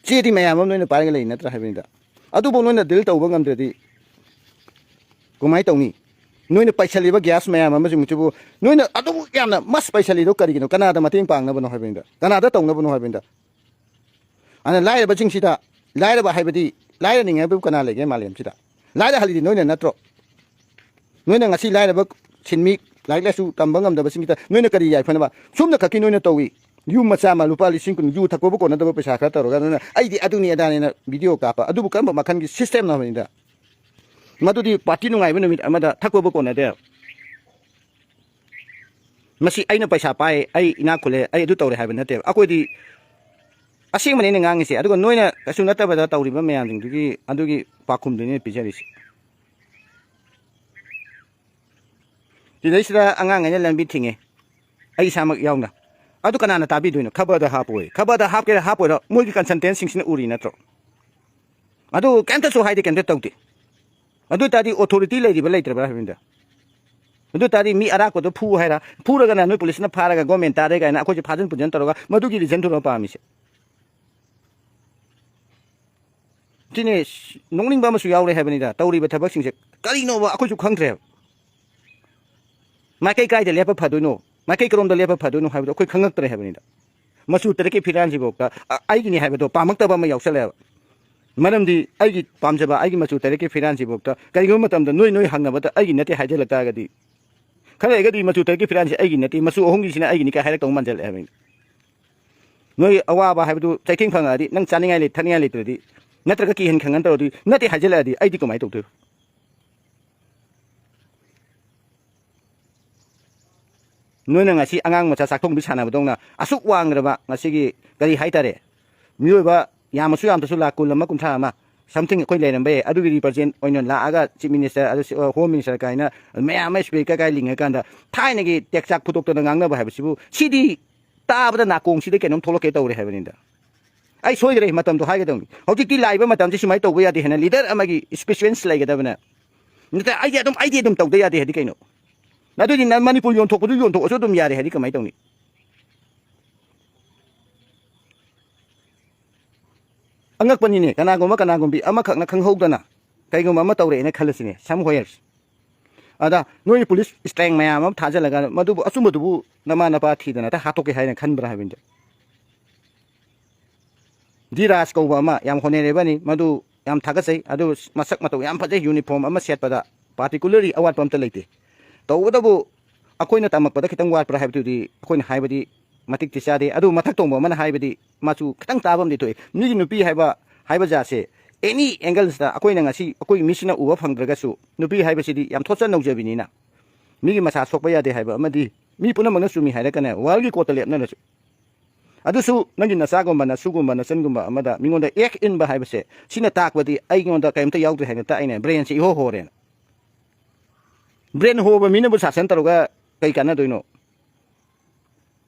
ꯆꯦꯗꯤ ꯃꯌꯥꯝ ꯑꯃ ꯅꯣꯏꯅ ꯄꯥꯏꯔꯒ ꯂꯩ ꯅꯠꯇ꯭ꯔꯥ ꯍꯥꯏꯕꯅꯤꯗ꯫ ꯑꯗꯨꯕꯨ ꯅꯣꯏꯅ deal ꯇꯧꯕ ꯉꯝꯗ꯭ꯔꯗꯤ ꯀꯃꯥꯏꯅ ꯇꯧꯅꯤ? ꯅꯣꯏꯅ ꯄꯩꯁꯜꯂꯤꯕ ꯒ꯭ꯌꯥꯁ ꯃꯌꯥꯝ ꯑꯃꯁꯤꯡꯁꯤꯕꯨ ꯅꯣꯏꯅ ꯑꯗꯨꯕꯨ ꯌꯥꯝꯅ ꯃꯁ ꯄꯩꯁꯜꯂꯤꯗꯣ ꯀꯔꯤꯒꯤꯅꯣ? ꯀꯅꯥꯗ ꯃꯇꯦꯡ ꯄꯥꯡꯅꯕꯅꯣ ꯍꯥꯏꯕꯅꯤꯗ, ꯀꯅꯥꯗ ꯇꯧꯅꯕꯅꯣ ꯍꯥꯏꯕꯅꯤꯗ꯫ ꯑꯗꯨꯅ ꯂꯥꯏꯔꯕꯁꯤꯡꯁꯤꯗ, ꯂꯥꯏꯔꯕ ꯍꯥꯏꯕꯗꯤ ꯂꯥꯏꯔꯅꯤꯡꯉꯥꯏꯕꯨ ꯀꯅꯥ ꯂꯩꯒꯦ ꯃꯥꯂꯦꯝꯁꯤꯗ? ꯂꯥꯏꯔꯍꯜꯂꯤꯗꯤ ꯅꯣꯏꯅ ꯅꯠꯇ꯭ꯔꯣ? ꯅꯣꯏꯅ ꯉꯁꯤ ꯂꯥꯏꯔꯕ ꯁꯤꯟꯃꯤ, ꯂꯥꯏꯔꯤꯛ ꯂꯥꯏꯁꯨ ꯇꯝꯕ ꯉꯝꯗꯕꯁꯤꯡꯁꯤꯗ ꯅꯣꯏꯅ ꯀꯔꯤ ꯌꯥꯏꯐꯅꯕ? ꯁꯨꯝꯅ ꯈꯛꯀꯤ ꯅꯣꯏꯅ ꯇꯧꯏ꯫ ꯌꯨꯝ ꯃꯆꯥ ꯑꯃ ꯂꯨꯄꯥ ꯂꯤꯁꯤꯡ ꯀꯨꯟ ꯌꯨ ꯊꯛꯄꯕꯨ ꯀꯣꯟꯅꯗꯕ ꯄꯩꯁꯥ ꯈꯔ ꯇꯧꯔꯒ ꯅꯣꯏꯅ ꯑꯩꯗꯤ ꯑꯗꯨꯅꯤ ꯑꯗꯥꯅꯤꯅ video ꯀꯥꯞꯄ꯫ ꯑꯗꯨꯕꯨ ꯀꯔꯝꯕ ꯃꯈꯜꯒꯤ systemꯅꯣ ꯍꯥꯏꯕꯅꯤꯗ? ꯃꯗꯨꯗꯤ party ꯅꯨꯡꯉꯥꯏꯕ ꯅꯨꯃꯤꯠ ꯑꯃꯗ ꯊꯛꯄꯕꯨ ꯀꯣꯟꯅꯗꯦ꯫ ꯃꯁꯤ ꯑꯩꯅ ꯄꯩꯁꯥ ꯄꯥꯏ, ꯑꯩ ꯏꯅꯥꯛ ꯈꯨꯜꯂꯦ, ꯑꯩ ꯑꯗꯨ ꯇꯧꯔꯦ ꯍꯥꯏꯕ ꯅꯠꯇꯦꯕ꯫ ꯑꯩꯈꯣꯏꯗꯤ ꯑꯁꯦꯡꯕꯅꯦ ꯑꯩꯅ ꯉꯥꯡꯉꯤꯁꯦ꯫ ꯑꯗꯨꯒ ꯅꯣꯏꯅ ꯀꯩꯁꯨ ꯅꯠꯇꯕꯗ ꯇꯧꯔꯤꯕ ꯃꯌꯥꯝꯁꯤꯡꯗꯨꯒꯤ, ꯑꯗꯨꯒꯤ ꯄꯥꯎꯈꯨꯝꯗꯨꯅꯤ ꯑꯩꯅ ꯄꯤꯖꯔꯤꯁꯦ꯫ ꯁꯤꯗꯩꯁꯤꯗ ꯑꯉꯥꯡꯈꯩꯅ ꯂꯝꯕꯤ ꯊꯤꯡꯉꯦ, ꯑꯩ ꯏꯁꯥꯃꯛ ꯌꯥꯎꯅ꯫ ꯑꯗꯨ ꯀꯅꯥꯅ ꯇꯥꯕꯤꯗꯣꯏꯅꯣ? ꯈꯕꯔꯗ ꯍꯥꯞꯄꯣꯏ꯫ ꯈꯕꯔꯗ ꯍꯥꯞꯀꯦꯔꯥ ꯍꯥꯞꯄꯣꯏꯔꯥ, ꯃꯣꯏꯒꯤ consultantꯁꯤꯡꯁꯤꯅ ꯎꯔꯤ ꯅꯠꯇ꯭ꯔꯣ? ꯑꯗꯨ ꯀꯩꯝꯇꯁꯨ ꯍꯥꯏꯗꯦ, ꯀꯩꯝꯇ ꯇꯧꯗꯦ꯫ ꯑꯗꯨ ꯑꯣꯏ ꯇꯥꯔꯗꯤ authority ꯂꯩꯔꯤꯕ ꯂꯩꯇ꯭ꯔꯕ꯭ꯔꯥ ꯍꯥꯏꯕꯅꯤꯗ꯫ ꯑꯗꯨ ꯑꯣꯏ ꯇꯥꯔꯗꯤ ꯃꯤ ꯑꯔꯥꯛꯄꯗꯣ ꯐꯨ ꯍꯥꯏꯔ, ꯐꯨꯔꯒꯅ ꯅꯣꯏ ꯄꯨꯂꯤꯁꯅ ꯐꯥꯔꯒ government ꯇꯥꯔꯦ ꯀꯥꯏꯅ ꯑꯩꯈꯣꯏꯁꯦ ꯐꯥꯖꯤꯟ ꯄꯨꯖꯤꯟ ꯇꯧꯔꯒ ꯃꯗꯨꯒꯤ reasonꯗꯨꯔꯣ ꯄꯥꯝꯃꯤꯁꯦ? ꯁꯤꯅꯦ ꯅꯣꯛꯅꯤꯡꯕ ꯑꯃꯁꯨ ꯌꯥꯎꯔꯦ ꯍꯥꯏꯕꯅꯤꯗ, ꯇꯧꯔꯤꯕ ꯊꯕꯛꯁꯤꯡꯁꯦ ꯀꯔꯤꯅꯣꯕ ꯑꯩꯈꯣꯏꯁꯨ ꯈꯪꯗ꯭ꯔꯦꯕ꯫ ꯃꯥꯏꯀꯩ ꯀꯥꯏꯗ ꯂꯦꯞꯄ ꯐꯗꯣꯏꯅꯣ? ꯃꯥꯏꯀꯩ ꯀꯔꯣꯝꯗ ꯂꯦꯞꯄ ꯐꯗꯣꯏꯅꯣ ꯍꯥꯏꯕꯗꯣ ꯑꯩꯈꯣꯏ ꯈꯪꯉꯛꯇ꯭ꯔꯦ ꯍꯥꯏꯕꯅꯤꯗ꯫ ꯃꯆꯨ ꯇꯔꯦꯠꯀꯤ ꯐꯤꯔꯥꯟꯁꯤꯐꯥꯎꯗ, ꯑ, ꯑꯩꯒꯤꯅꯤ ꯍꯥꯏꯕꯗꯣ ꯄꯥꯝꯃꯛꯇꯕ ꯑꯃ ꯌꯥꯎꯁꯜꯂꯛꯑꯦꯕ꯫ ꯃꯔꯝꯗꯤ ꯑꯩꯒꯤ ꯄꯥꯝꯖꯕ, ꯑꯩꯒꯤ ꯃꯆꯨ ꯇꯔꯦꯠꯀꯤ ꯐꯤꯔꯥꯟꯁꯤꯐꯥꯎꯗ ꯀꯔꯤꯒꯨꯝꯕ ꯃꯇꯝꯗ ꯅꯣꯏ, ꯅꯣꯏ ꯍꯪꯅꯕꯗ ꯑꯩꯒꯤ ꯅꯠꯇꯦ ꯍꯥꯏꯖꯜꯂꯛ ꯇꯥꯔꯒꯗꯤ, ꯈꯔ ꯂꯩꯔꯒꯗꯤ ꯃꯆꯨ ꯇꯔꯦꯠꯀꯤ ꯐꯤꯔꯥꯟꯁꯤ ꯑꯩꯒꯤ ꯅꯠꯇꯦ, ꯃꯆꯨ ꯑꯍꯨꯝꯒꯤꯁꯤꯅ ꯑꯩꯒꯤꯅꯤ ꯀꯥꯏ ꯍꯥꯏꯔꯛꯇꯧ ꯃꯥꯟꯖꯜꯂꯛꯑꯦ ꯍꯥꯏꯕꯅꯤꯗ꯫ ꯅꯣꯏ ꯑꯋꯥꯕ ꯍꯥꯏꯕꯗꯨ ꯆꯩꯊꯦꯡ ꯐꯪꯉꯛꯑꯗꯤ ꯅꯪ ꯆꯥꯅꯤꯡꯉꯥꯏ ꯂꯩ, ꯊꯛꯅꯤꯡꯉꯥꯏ ꯂꯩꯇ꯭ꯔꯗꯤ, ꯅꯠꯇ꯭ꯔꯒ ꯀꯤꯍꯟ ꯈꯪꯍꯟ ꯇꯧꯔꯗꯤ, ꯅꯠꯇꯦ ꯍꯥꯏꯖꯜꯂꯛꯑꯗꯤ ꯑꯩꯗꯤ ꯀꯃꯥꯏꯅ ꯇꯧꯗꯣꯏꯕ? ꯅꯣꯏꯅ ꯉꯁꯤ ꯑꯉꯥꯡ ꯃꯆꯥ ꯆꯥꯛꯊꯣꯡꯕꯤ ꯁꯥꯟꯅꯕꯗꯧꯅ ꯑꯁꯨꯛ ꯋꯥꯡꯈ꯭ꯔꯕ ꯉꯁꯤꯒꯤ ꯀꯔꯤ ꯍꯥꯏꯇꯥꯔꯦ, ꯃꯤꯑꯣꯏꯕ ꯌꯥꯝꯃꯁꯨ ꯌꯥꯝꯗ꯭ꯔꯁꯨ ꯂꯥꯈ ꯀꯨꯟ ꯑꯃ, ꯀꯨꯟꯊ꯭ꯔꯥ ꯑꯃ, something ꯑꯩꯈꯣꯏ ꯂꯩꯔꯝꯕ ꯌꯥꯏ꯫ ꯑꯗꯨꯒꯤ represent ꯑꯣꯏꯅ ꯂꯥꯛꯑꯒ chief minister, ꯑꯗꯨ, ꯑ, home minister ꯀꯥꯏꯅ ꯃꯌꯥꯝ ꯑꯃ speaker ꯀꯥꯏ ꯂꯤꯡꯉꯀꯥꯟꯗ ꯊꯥꯏꯅꯒꯤ ꯇꯦꯛꯆꯥꯛ ꯐꯨꯗꯣꯛꯇꯅ ꯉꯥꯡꯅꯕ ꯍꯥꯏꯕꯁꯤꯕꯨ, ꯁꯤꯗꯤ ꯇꯥꯕꯗ ꯅꯥꯀꯣꯡꯁꯤꯗ ꯀꯩꯅꯣꯝ ꯊꯣꯛꯂꯛꯀꯦ ꯇꯧꯔꯦ ꯍꯥꯏꯕꯅꯤꯗ꯫ ꯑꯩ ꯁꯣꯏꯈ꯭ꯔꯦ, ꯃꯇꯝꯗꯣ ꯍꯥꯏꯒꯗꯧꯅꯤ꯫ ꯍꯧꯖꯤꯛꯇꯤ ꯂꯥꯛꯏꯕ ꯃꯇꯝꯁꯤ ꯁꯨꯃꯥꯏꯅ ꯇꯧꯕ ꯌꯥꯗꯦ ꯍꯥꯏꯅ leader ꯑꯃꯒꯤ specialist ꯂꯩꯒꯗꯕꯅꯦ꯫ ꯅꯠꯇ꯭ꯔ ꯑꯩꯗꯤ ꯑꯗꯨꯝ, ꯑꯩꯗꯤ ꯑꯗꯨꯝ ꯇꯧꯗ ꯌꯥꯗꯦ ꯍꯥꯏꯗꯤ ꯀꯩꯅꯣ? ꯑꯗꯨꯗꯤ ꯅꯪ ꯃꯅꯤꯄꯨꯔ ꯌꯣꯟꯊꯣꯛꯄꯗꯨ ꯌꯣꯟꯊꯣꯛꯑꯁꯨ ꯑꯗꯨꯝ ꯌꯥꯔꯦ ꯍꯥꯏꯗꯤ ꯀꯃꯥꯏꯅ ꯇꯧꯅꯤ? ꯑꯉꯛꯄꯅꯤꯅꯦ, ꯀꯅꯥꯒꯨꯝꯕ ꯀꯅꯥꯒꯨꯝꯕꯤ ꯑꯃꯈꯛꯅ ꯈꯪꯍꯧꯗꯅ ꯀꯩꯒꯨꯝꯕ ꯑꯃ ꯇꯧꯔꯛꯑꯦꯅ ꯈꯜꯂꯁꯤꯅꯦ, somewhere꯫ ꯑꯗ ꯅꯣꯏ police strength ꯃꯌꯥꯝ ꯑꯃ ꯊꯥꯖꯤꯜꯂꯒ ꯃꯗꯨꯕꯨ, ꯑꯆꯨꯝꯕꯗꯨꯕꯨ ꯅꯃꯥ ꯅꯄꯥ ꯊꯤꯗꯅ ꯍꯦꯛꯇ ꯍꯥꯠꯇꯣꯛꯀꯦ ꯍꯥꯏꯅ ꯈꯟꯕ꯭ꯔꯥ ꯍꯥꯏꯕꯅꯤꯗ꯫ ꯙꯤꯔꯥꯖ ꯀꯧꯕ ꯑꯃ ꯌꯥꯝ honourable ꯅꯤ, ꯃꯗꯨ ꯌꯥꯝ ꯊꯥꯒꯠꯆꯩ꯫ ꯑꯗꯨ ꯃꯁꯛ ꯃꯇꯧ ꯌꯥꯝ ꯐꯖꯩ, uniform ꯑꯃ ꯁꯦꯠꯄꯗ particularly ꯑꯋꯥꯠꯄ ꯑꯝꯇ ꯂꯩꯇꯦ꯫ ꯇꯧꯕꯇꯕꯨ ꯑꯩꯈꯣꯏꯅ ꯇꯝꯃꯛꯄꯗ ꯈꯤꯇꯪ ꯋꯥꯠꯄ꯭ꯔꯥ ꯍꯥꯏꯕꯗꯨꯗꯤ ꯑꯩꯈꯣꯏꯅ ꯍꯥꯏꯕꯗꯤ ꯃꯇꯤꯛꯇꯤ ꯆꯥꯗꯦ꯫ ꯑꯗꯨ ꯃꯊꯛ ꯊꯣꯡꯕ ꯑꯃꯅ ꯍꯥꯏꯕꯗꯤ ꯃꯥꯁꯨ ꯈꯤꯇꯪ ꯇꯥꯕ ꯑꯃꯗꯤ ꯊꯣꯛꯏ꯫ ꯃꯤꯒꯤ ꯅꯨꯄꯤ ꯍꯥꯏꯕ, ꯍꯥꯏꯕ ꯖꯥꯠꯁꯦ any angles ꯇ ꯑꯩꯈꯣꯏꯅ ꯉꯁꯤ ꯑꯩꯈꯣꯏ ꯃꯤꯠꯁꯤꯅ ꯎꯕ ꯐꯪꯗ꯭ꯔꯒꯁꯨ, ꯅꯨꯄꯤ ꯍꯥꯏꯕꯁꯤꯗꯤ ꯌꯥꯝ ꯊꯣꯠꯆ ꯅꯧꯖꯕꯤꯅꯤꯅ, ꯃꯤꯒꯤ ꯃꯁꯥ ꯁꯣꯛꯄ ꯌꯥꯗꯦ ꯍꯥꯏꯕ ꯑꯃꯗꯤ ꯃꯤ ꯄꯨꯝꯅꯃꯛꯅ ꯆꯨꯝꯃꯤ ꯍꯥꯏꯔꯛꯀꯅꯦ, world ꯀꯤ court ꯇ ꯂꯦꯞꯅꯔꯁꯨ꯫ ꯑꯗꯨꯁꯨ ꯅꯪꯒꯤ ꯅꯆꯥꯒꯨꯝꯕ, ꯅꯁꯨꯒꯨꯝꯕ, ꯅꯆꯟꯒꯨꯝꯕ ꯑꯃꯗ ꯃꯤꯉꯣꯟꯗ ꯑꯦꯛ ꯏꯟꯕ ꯍꯥꯏꯕꯁꯦ, ꯁꯤꯅ ꯇꯥꯛꯄꯗꯤ ꯑꯩꯉꯣꯟꯗ ꯀꯔꯤꯝꯇ ꯌꯥꯎꯗ꯭ꯔꯦ ꯍꯥꯏꯅ ꯇꯥꯛꯏꯅꯦ, brain ꯁꯦ ꯏꯍꯣ ꯍꯣꯔꯦꯅ꯫ Brain ꯍꯣꯕ ꯃꯤꯅꯕꯨ ꯁꯥꯁꯟ ꯇꯧꯔꯒ ꯀꯩ ꯀꯥꯟꯅꯗꯣꯏꯅꯣ?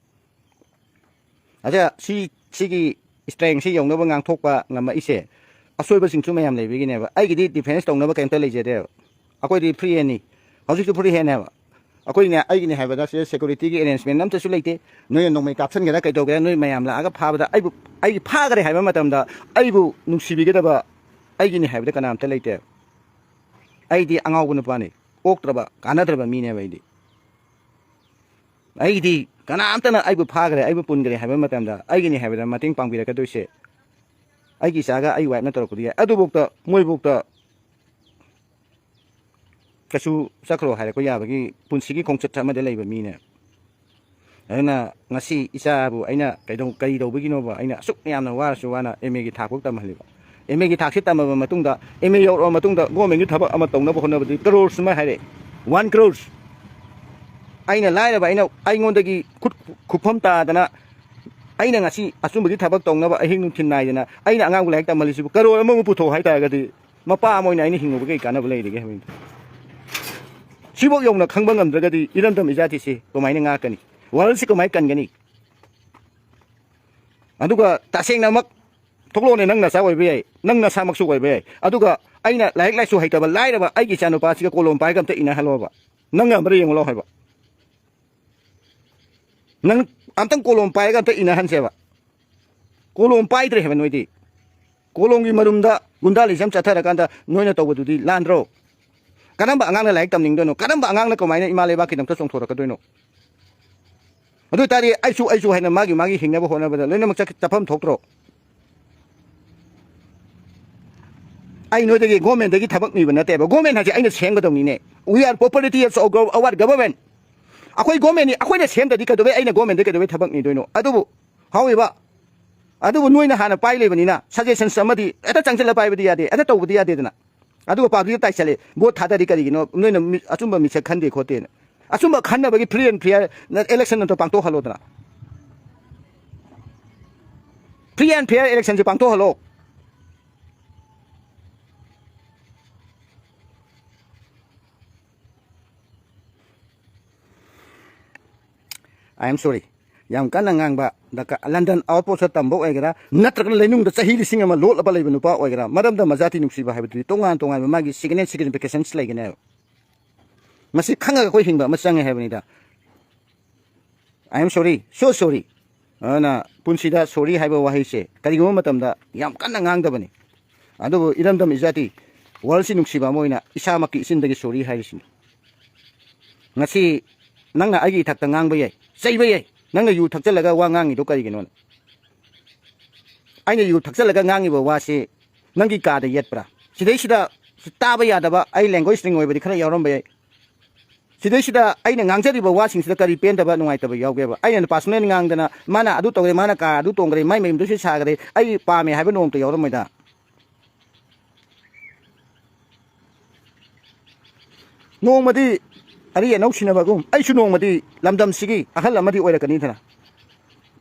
ꯑꯗ ꯁꯤ, ꯁꯤꯒꯤ strength ꯁꯤ ꯌꯧꯅꯕ ꯉꯥꯡꯊꯣꯛꯄ ꯉꯝꯃꯛꯏꯁꯦ, ꯑꯁꯣꯏꯕꯁꯤꯡꯁꯨ ꯃꯌꯥꯝ ꯂꯩꯕꯒꯤꯅꯦꯕ꯫ ꯑꯩꯒꯤꯗꯤ defence ꯇꯧꯅꯕ ꯀꯩꯝꯇ ꯂꯩꯖꯗꯦꯕ꯫ ꯑꯩꯈꯣꯏꯗꯤ free hand ꯅꯤ꯫ ꯍꯧꯖꯤꯛꯁꯨ free hand ꯅꯦꯕ꯫ ꯑꯩꯈꯣꯏꯅꯦ, ꯑꯩꯒꯤꯅꯦ ꯍꯥꯏꯕꯗ ꯁꯤꯗ security ꯒꯤ arrangement ꯑꯝꯇꯁꯨ ꯂꯩꯇꯦ꯫ ꯅꯣꯏꯅ ꯅꯣꯡꯃꯩ ꯀꯥꯞꯁꯟꯒꯦꯔꯥ ꯀꯩꯗꯧꯒꯦꯔꯥ, ꯅꯣꯏ ꯃꯌꯥꯝ ꯂꯥꯛꯑꯒ ꯐꯥꯕꯗ ꯑꯩꯕꯨ, ꯑꯩꯒꯤ ꯐꯥꯈꯔꯦ ꯍꯥꯏꯕ ꯃꯇꯝꯗ ꯑꯩꯕꯨ ꯅꯨꯡꯁꯤꯕꯤꯒꯗꯕ ꯑꯩꯒꯤꯅꯦ ꯍꯥꯏꯕꯗ ꯀꯅꯥꯝꯇ ꯂꯩꯇꯦ꯫ ꯑꯩꯗꯤ ꯑꯉꯥꯎꯕ ꯅꯨꯄꯥꯅꯤ, ꯑꯣꯛꯇ꯭ꯔꯕ, ꯀꯥꯟꯅꯗ꯭ꯔꯕ ꯃꯤꯅꯦꯕ ꯑꯩꯗꯤ꯫ ꯑꯩꯗꯤ ꯀꯅꯥꯝꯇꯅ ꯑꯩꯕꯨ ꯐꯥꯈ꯭ꯔꯦ, ꯑꯩꯕꯨ ꯄꯨꯟꯈ꯭ꯔꯦ ꯍꯥꯏꯕ ꯃꯇꯝꯗ ꯑꯩꯒꯤꯅꯤ ꯍꯥꯏꯕꯗ ꯃꯇꯦꯡ ꯄꯥꯡꯕꯤꯔꯛꯀꯗꯣꯏꯁꯦ ꯑꯩꯒꯤ ꯏꯆꯥꯒ ꯑꯩ wife ꯅ ꯇꯧꯔꯛꯄꯗꯤ ꯌꯥꯏ꯫ ꯑꯗꯨꯐꯥꯎꯗ, ꯃꯣꯏꯐꯥꯎꯗ ꯀꯩꯁꯨ ꯆꯠꯈ꯭ꯔꯣ ꯍꯥꯏꯔꯛꯄ ꯌꯥꯕꯒꯤ ꯄꯨꯟꯁꯤꯒꯤ ꯈꯣꯡꯆꯠ ꯑꯃꯗ ꯂꯩꯕ ꯃꯤꯅꯦ꯫ ꯑꯗꯨꯅ ꯉꯁꯤ ꯏꯆꯥꯕꯨ ꯑꯩꯅ ꯀꯩꯗꯧ-, ꯀꯔꯤ ꯇꯧꯕꯒꯤꯅꯣꯕ ꯑꯩꯅ ꯑꯁꯨꯛ ꯌꯥꯝꯅ ꯋꯥꯔꯁꯨ ꯋꯥꯅ M A ꯒꯤ ꯊꯥꯛ ꯐꯥꯎ ꯇꯝꯍꯜꯂꯤꯕ? M A ꯒꯤ ꯊꯥꯛꯁꯤ ꯇꯝꯃꯕ ꯃꯇꯨꯡꯗ, M A ꯌꯧꯔꯛꯑꯕ ꯃꯇꯨꯡꯗ government ꯀꯤ ꯊꯕꯛ ꯑꯃ ꯇꯧꯅꯕ ꯍꯣꯠꯅꯕꯗꯤ crores ꯑꯃ ꯍꯥꯏꯔꯛꯑꯦ꯫ One crores꯫ ꯑꯩꯅ ꯂꯥꯏꯔꯕ, ꯑꯩꯅ, ꯑꯩꯉꯣꯟꯗꯒꯤ ꯈꯨꯠ ꯈꯨꯠꯐꯝ ꯇꯥꯗꯅ ꯑꯩꯅ ꯉꯁꯤ ꯑꯆꯨꯝꯕꯒꯤ ꯊꯕꯛ ꯇꯧꯅꯕ ꯑꯍꯤꯡ ꯅꯨꯡꯊꯤꯜ ꯅꯥꯏꯗꯅ ꯑꯩꯅ ꯑꯉꯥꯡꯕꯨ ꯂꯥꯏꯔꯤꯛ ꯇꯝꯍꯜꯂꯤꯁꯤꯕꯨ ꯀꯔꯣꯔ ꯑꯃꯃꯨꯛ ꯄꯨꯊꯣꯛꯑꯣ ꯍꯥꯏꯇꯥꯔꯒꯗꯤ, ꯃꯄꯥ ꯑꯃ ꯑꯣꯏꯅ ꯑꯩꯅ ꯍꯤꯡꯉꯨꯕ ꯀꯩ ꯀꯥꯟꯅꯕ ꯂꯩꯔꯤꯒꯦ ꯍꯥꯏꯕꯅꯤꯗ꯫ ꯁꯤꯐꯥꯎ ꯌꯧꯅ ꯈꯪꯕ ꯉꯝꯗ꯭ꯔꯒꯗꯤ ꯏꯔꯝꯗꯝ ꯏꯖꯥꯇꯤꯁꯤ ꯀꯃꯥꯏꯅ ꯉꯥꯛꯀꯅꯤ? ꯋꯥꯔꯜꯁꯤ ꯀꯃꯥꯏꯅ ꯀꯟꯒꯅꯤ? ꯑꯗꯨꯒ ꯇꯁꯦꯡꯅꯃꯛ ꯊꯣꯛꯂꯛꯑꯣꯅꯦ, ꯅꯪ ꯅꯆꯥ ꯑꯣꯏꯕ ꯌꯥꯏ, ꯅꯪ ꯅꯁꯥꯃꯛꯁꯨ ꯑꯣꯏꯕ ꯌꯥꯏ꯫ ꯑꯗꯨꯒ ꯑꯩꯅ ꯂꯥꯏꯔꯤꯛ ꯂꯥꯏꯁꯨ ꯍꯩꯇꯕ ꯂꯥꯏꯔꯕ ꯑꯩꯒꯤ ꯏꯆꯥꯅꯨꯄꯥꯁꯤꯒ ꯀꯣꯂꯣꯝ ꯄꯥꯏꯔꯒ ꯑꯝꯇ ꯏꯅꯍꯜꯂꯣꯕ꯫ ꯅꯪ ꯉꯝꯕ꯭ꯔꯥ ꯌꯦꯡꯉꯨ ꯂꯥꯎ ꯍꯥꯏꯕ꯫ ꯅꯪ ꯑꯝꯇꯪ ꯀꯣꯂꯣꯝ ꯄꯥꯏꯔꯒ ꯑꯝꯇ ꯏꯅꯍꯟꯁꯦꯕ꯫ ꯀꯣꯂꯣꯝ ꯄꯥꯏꯗ꯭ꯔꯦ ꯍꯥꯏꯕ ꯅꯣꯏꯗꯤ꯫ ꯀꯣꯂꯣꯝꯒꯤ ꯃꯔꯨꯝꯗ ꯒꯨꯟꯗꯥꯂꯤꯖꯝ ꯆꯠꯊꯔꯀꯥꯟꯗ ꯅꯣꯏꯅ ꯇꯧꯕꯗꯨꯗꯤ ꯂꯥꯟꯗ꯭ꯔꯣ? ꯀꯔꯝꯕ ꯑꯉꯥꯡꯅ ꯂꯥꯏꯔꯤꯛ ꯇꯝꯅꯤꯡꯗꯣꯏꯅꯣ? ꯀꯔꯝꯕ ꯑꯉꯥꯡꯅ ꯀꯃꯥꯏꯅ ꯏꯃꯥ ꯂꯩꯕꯥꯛꯀꯤꯗꯃꯛꯇ ꯆꯣꯡꯊꯣꯔꯛꯀꯗꯣꯏꯅꯣ? ꯑꯗꯨ ꯑꯣꯏꯇꯥꯔꯗꯤ ꯑꯩꯁꯨ, ꯑꯩꯁꯨ ꯍꯥꯏꯅ ꯃꯥꯒꯤ, ꯃꯥꯒꯤ ꯍꯤꯡꯅꯕ ꯍꯣꯠꯅꯕꯗ ꯂꯣꯏꯅꯃꯛ ꯆꯠ-, ꯆꯠꯐꯝ ꯊꯣꯛꯇ꯭ꯔꯣ? ꯑꯩ ꯅꯣꯏꯗꯒꯤ, ꯒꯣꯔꯃꯦꯟꯗꯒꯤ ꯊꯕꯛ ꯅꯤꯕ ꯅꯠꯇꯦꯕ꯫ ꯒꯣꯔꯃꯦꯟ ꯍꯥꯏꯁꯦ ꯑꯩꯅ ꯁꯦꯝꯒꯗꯧꯅꯤꯅꯦ꯫ We are property of our government꯫ ꯑꯩꯈꯣꯏ ꯒꯣꯔꯃꯦꯟꯅꯤ, ꯑꯩꯈꯣꯏꯅ ꯁꯦꯝꯗ꯭ꯔꯗꯤ ꯀꯩꯗꯧꯕꯩ ꯑꯩꯅ ꯒꯣꯔꯃꯦꯟꯗ ꯀꯩꯗꯧꯕꯩ ꯊꯕꯛ ꯅꯤꯗꯣꯏꯅꯣ? ꯑꯗꯨꯕꯨ ꯍꯥꯎꯔꯤꯕ, ꯑꯗꯨꯕꯨ ꯅꯣꯏꯅ ꯍꯥꯟꯅ ꯄꯥꯏ ꯂꯩꯕꯅꯤꯅ suggestions ꯑꯃꯗꯤ ꯍꯦꯛꯇ ꯆꯪꯁꯤꯜꯂ ꯄꯥꯏꯕꯗꯤ ꯌꯥꯗꯦ, ꯍꯦꯛꯇ ꯇꯧꯕꯗꯤ ꯌꯥꯗꯦꯗꯅ꯫ ꯑꯗꯨꯒ ꯄꯥꯕ꯭ꯂꯤꯛꯇ ꯇꯥꯏꯁꯜꯂꯦ, ꯚꯣꯠ ꯊꯥꯗꯔꯤ ꯀꯔꯤꯒꯤꯅꯣ? ꯅꯣꯏꯅ ꯃꯤ-, ꯑꯆꯨꯝꯕ ꯃꯤꯁꯛ ꯈꯟꯗꯦ ꯈꯣꯠꯇꯦꯅ꯫ ꯑꯆꯨꯝꯕ ꯈꯟꯅꯕꯒꯤ free and fair election ꯑꯝꯇ ꯄꯥꯡꯊꯣꯛꯍꯜꯂꯣꯗꯅ꯫ Free and fair electionꯁꯦ ꯄꯥꯡꯊꯣꯛꯍꯜꯂꯣ꯫ I am sorry꯫ ꯌꯥꯝ ꯀꯟꯅ ꯉꯥꯡꯕ ꯗꯔꯀꯥꯔ, London outpostꯇ ꯇꯝꯕ ꯑꯣꯏꯒꯦꯔꯥ, ꯅꯠꯇ꯭ꯔꯒꯅ ꯂꯩꯅꯨꯡꯗ ꯆꯍꯤ ꯂꯤꯁꯤꯡ ꯑꯃ ꯂꯣꯠꯂꯕ ꯂꯩꯕ ꯅꯨꯄꯥ ꯑꯣꯏꯒꯦꯔꯥ, ꯃꯔꯝꯗꯝ ꯃꯖꯥꯇꯤ ꯅꯨꯡꯁꯤꯕ ꯍꯥꯏꯕꯗꯨꯗꯤ ꯇꯣꯉꯥꯟ ꯇꯣꯉꯥꯟꯕ ꯃꯥꯒꯤ significant significations ꯂꯩꯒꯅꯦꯕ꯫ ꯃꯁꯤ ꯈꯪꯉꯒ ꯑꯩꯈꯣꯏ ꯍꯤꯡꯕ ꯑꯃ ꯆꯪꯉꯦ ꯍꯥꯏꯕꯅꯤꯗ꯫ I am sorry, so sorry꯫ ꯑꯗꯨꯅ ꯄꯨꯟꯁꯤꯗ sorry ꯍꯥꯏꯕ ꯋꯥꯍꯩꯁꯦ ꯀꯔꯤꯒꯨꯝꯕ ꯃꯇꯝꯗ ꯌꯥꯝ ꯀꯟꯅ ꯉꯥꯡꯗꯕꯅꯤ꯫ ꯑꯗꯨꯕꯨ ꯏꯔꯝꯗꯝ ꯏꯖꯥꯇꯤ, worldꯁꯤ ꯅꯨꯡꯁꯤꯕ ꯑꯃ ꯑꯣꯏꯅ ꯏꯁꯥꯃꯛꯀꯤ ꯏꯆꯤꯟꯗꯒꯤ sorry ꯍꯥꯏꯔꯤꯁꯤꯅꯤ꯫ ꯉꯁꯤ ꯅꯪꯅ ꯑꯩꯒꯤ ꯏꯊꯛꯇ ꯉꯥꯡꯕ ꯌꯥꯏ, ꯆꯩꯕ ꯌꯥꯏ, ꯅꯪꯅ ꯌꯨ ꯊꯛꯆꯜꯂꯒ ꯋꯥ ꯉꯥꯡꯉꯤꯗꯣ ꯀꯔꯤꯒꯤꯅꯣꯅ꯫ ꯑꯩꯅ ꯌꯨ ꯊꯛꯆꯜꯂꯒ ꯉꯥꯡꯉꯤꯕ ꯋꯥꯁꯤ ꯅꯪꯒꯤ ꯀꯥꯗ ꯌꯦꯠꯄ꯭ꯔꯥ? ꯁꯤꯗꯩꯁꯤꯗ ꯇꯥꯕ ꯌꯥꯗꯕ ꯑꯩ language ring ꯑꯣꯏꯕꯗꯤ ꯈꯔ ꯌꯥꯎꯔꯝꯕ ꯌꯥꯏ꯫ ꯁꯤꯗꯩꯁꯤꯗ ꯑꯩꯅ ꯉꯥꯡꯖꯔꯤꯕ ꯋꯥꯁꯤꯡꯁꯤꯗ ꯀꯔꯤ ꯄꯦꯟꯗꯕ, ꯅꯨꯡꯉꯥꯏꯇꯕ ꯌꯥꯎꯒꯦꯕ? ꯑꯩꯅ personal ꯉꯥꯡꯗꯅ, ꯃꯥꯅ ꯑꯗꯨ ꯇꯧꯔꯦ, ꯃꯥꯅ ꯀꯥ ꯑꯗꯨ ꯇꯣꯡꯈ꯭ꯔꯦ, ꯃꯥꯏ ꯃꯌꯨꯝꯗ ꯁꯤ ꯁꯥꯈ꯭ꯔꯦ, ꯑꯩ ꯄꯥꯝꯃꯦ ꯍꯥꯏꯕ ꯅꯣꯡꯃꯇ ꯌꯥꯎꯔꯝꯃꯣꯏꯗ꯫ ꯅꯣꯡꯃꯗꯤ ꯑꯔꯤ ꯑꯅꯧ ꯁꯤꯟꯅꯕꯒꯨꯝ ꯑꯩꯁꯨ ꯅꯣꯡꯃꯗꯤ ꯂꯝꯗꯝꯁꯤꯒꯤ ꯑꯍꯜ ꯑꯃꯗꯤ ꯑꯣꯏꯔꯛꯀꯅꯤꯗꯅ꯫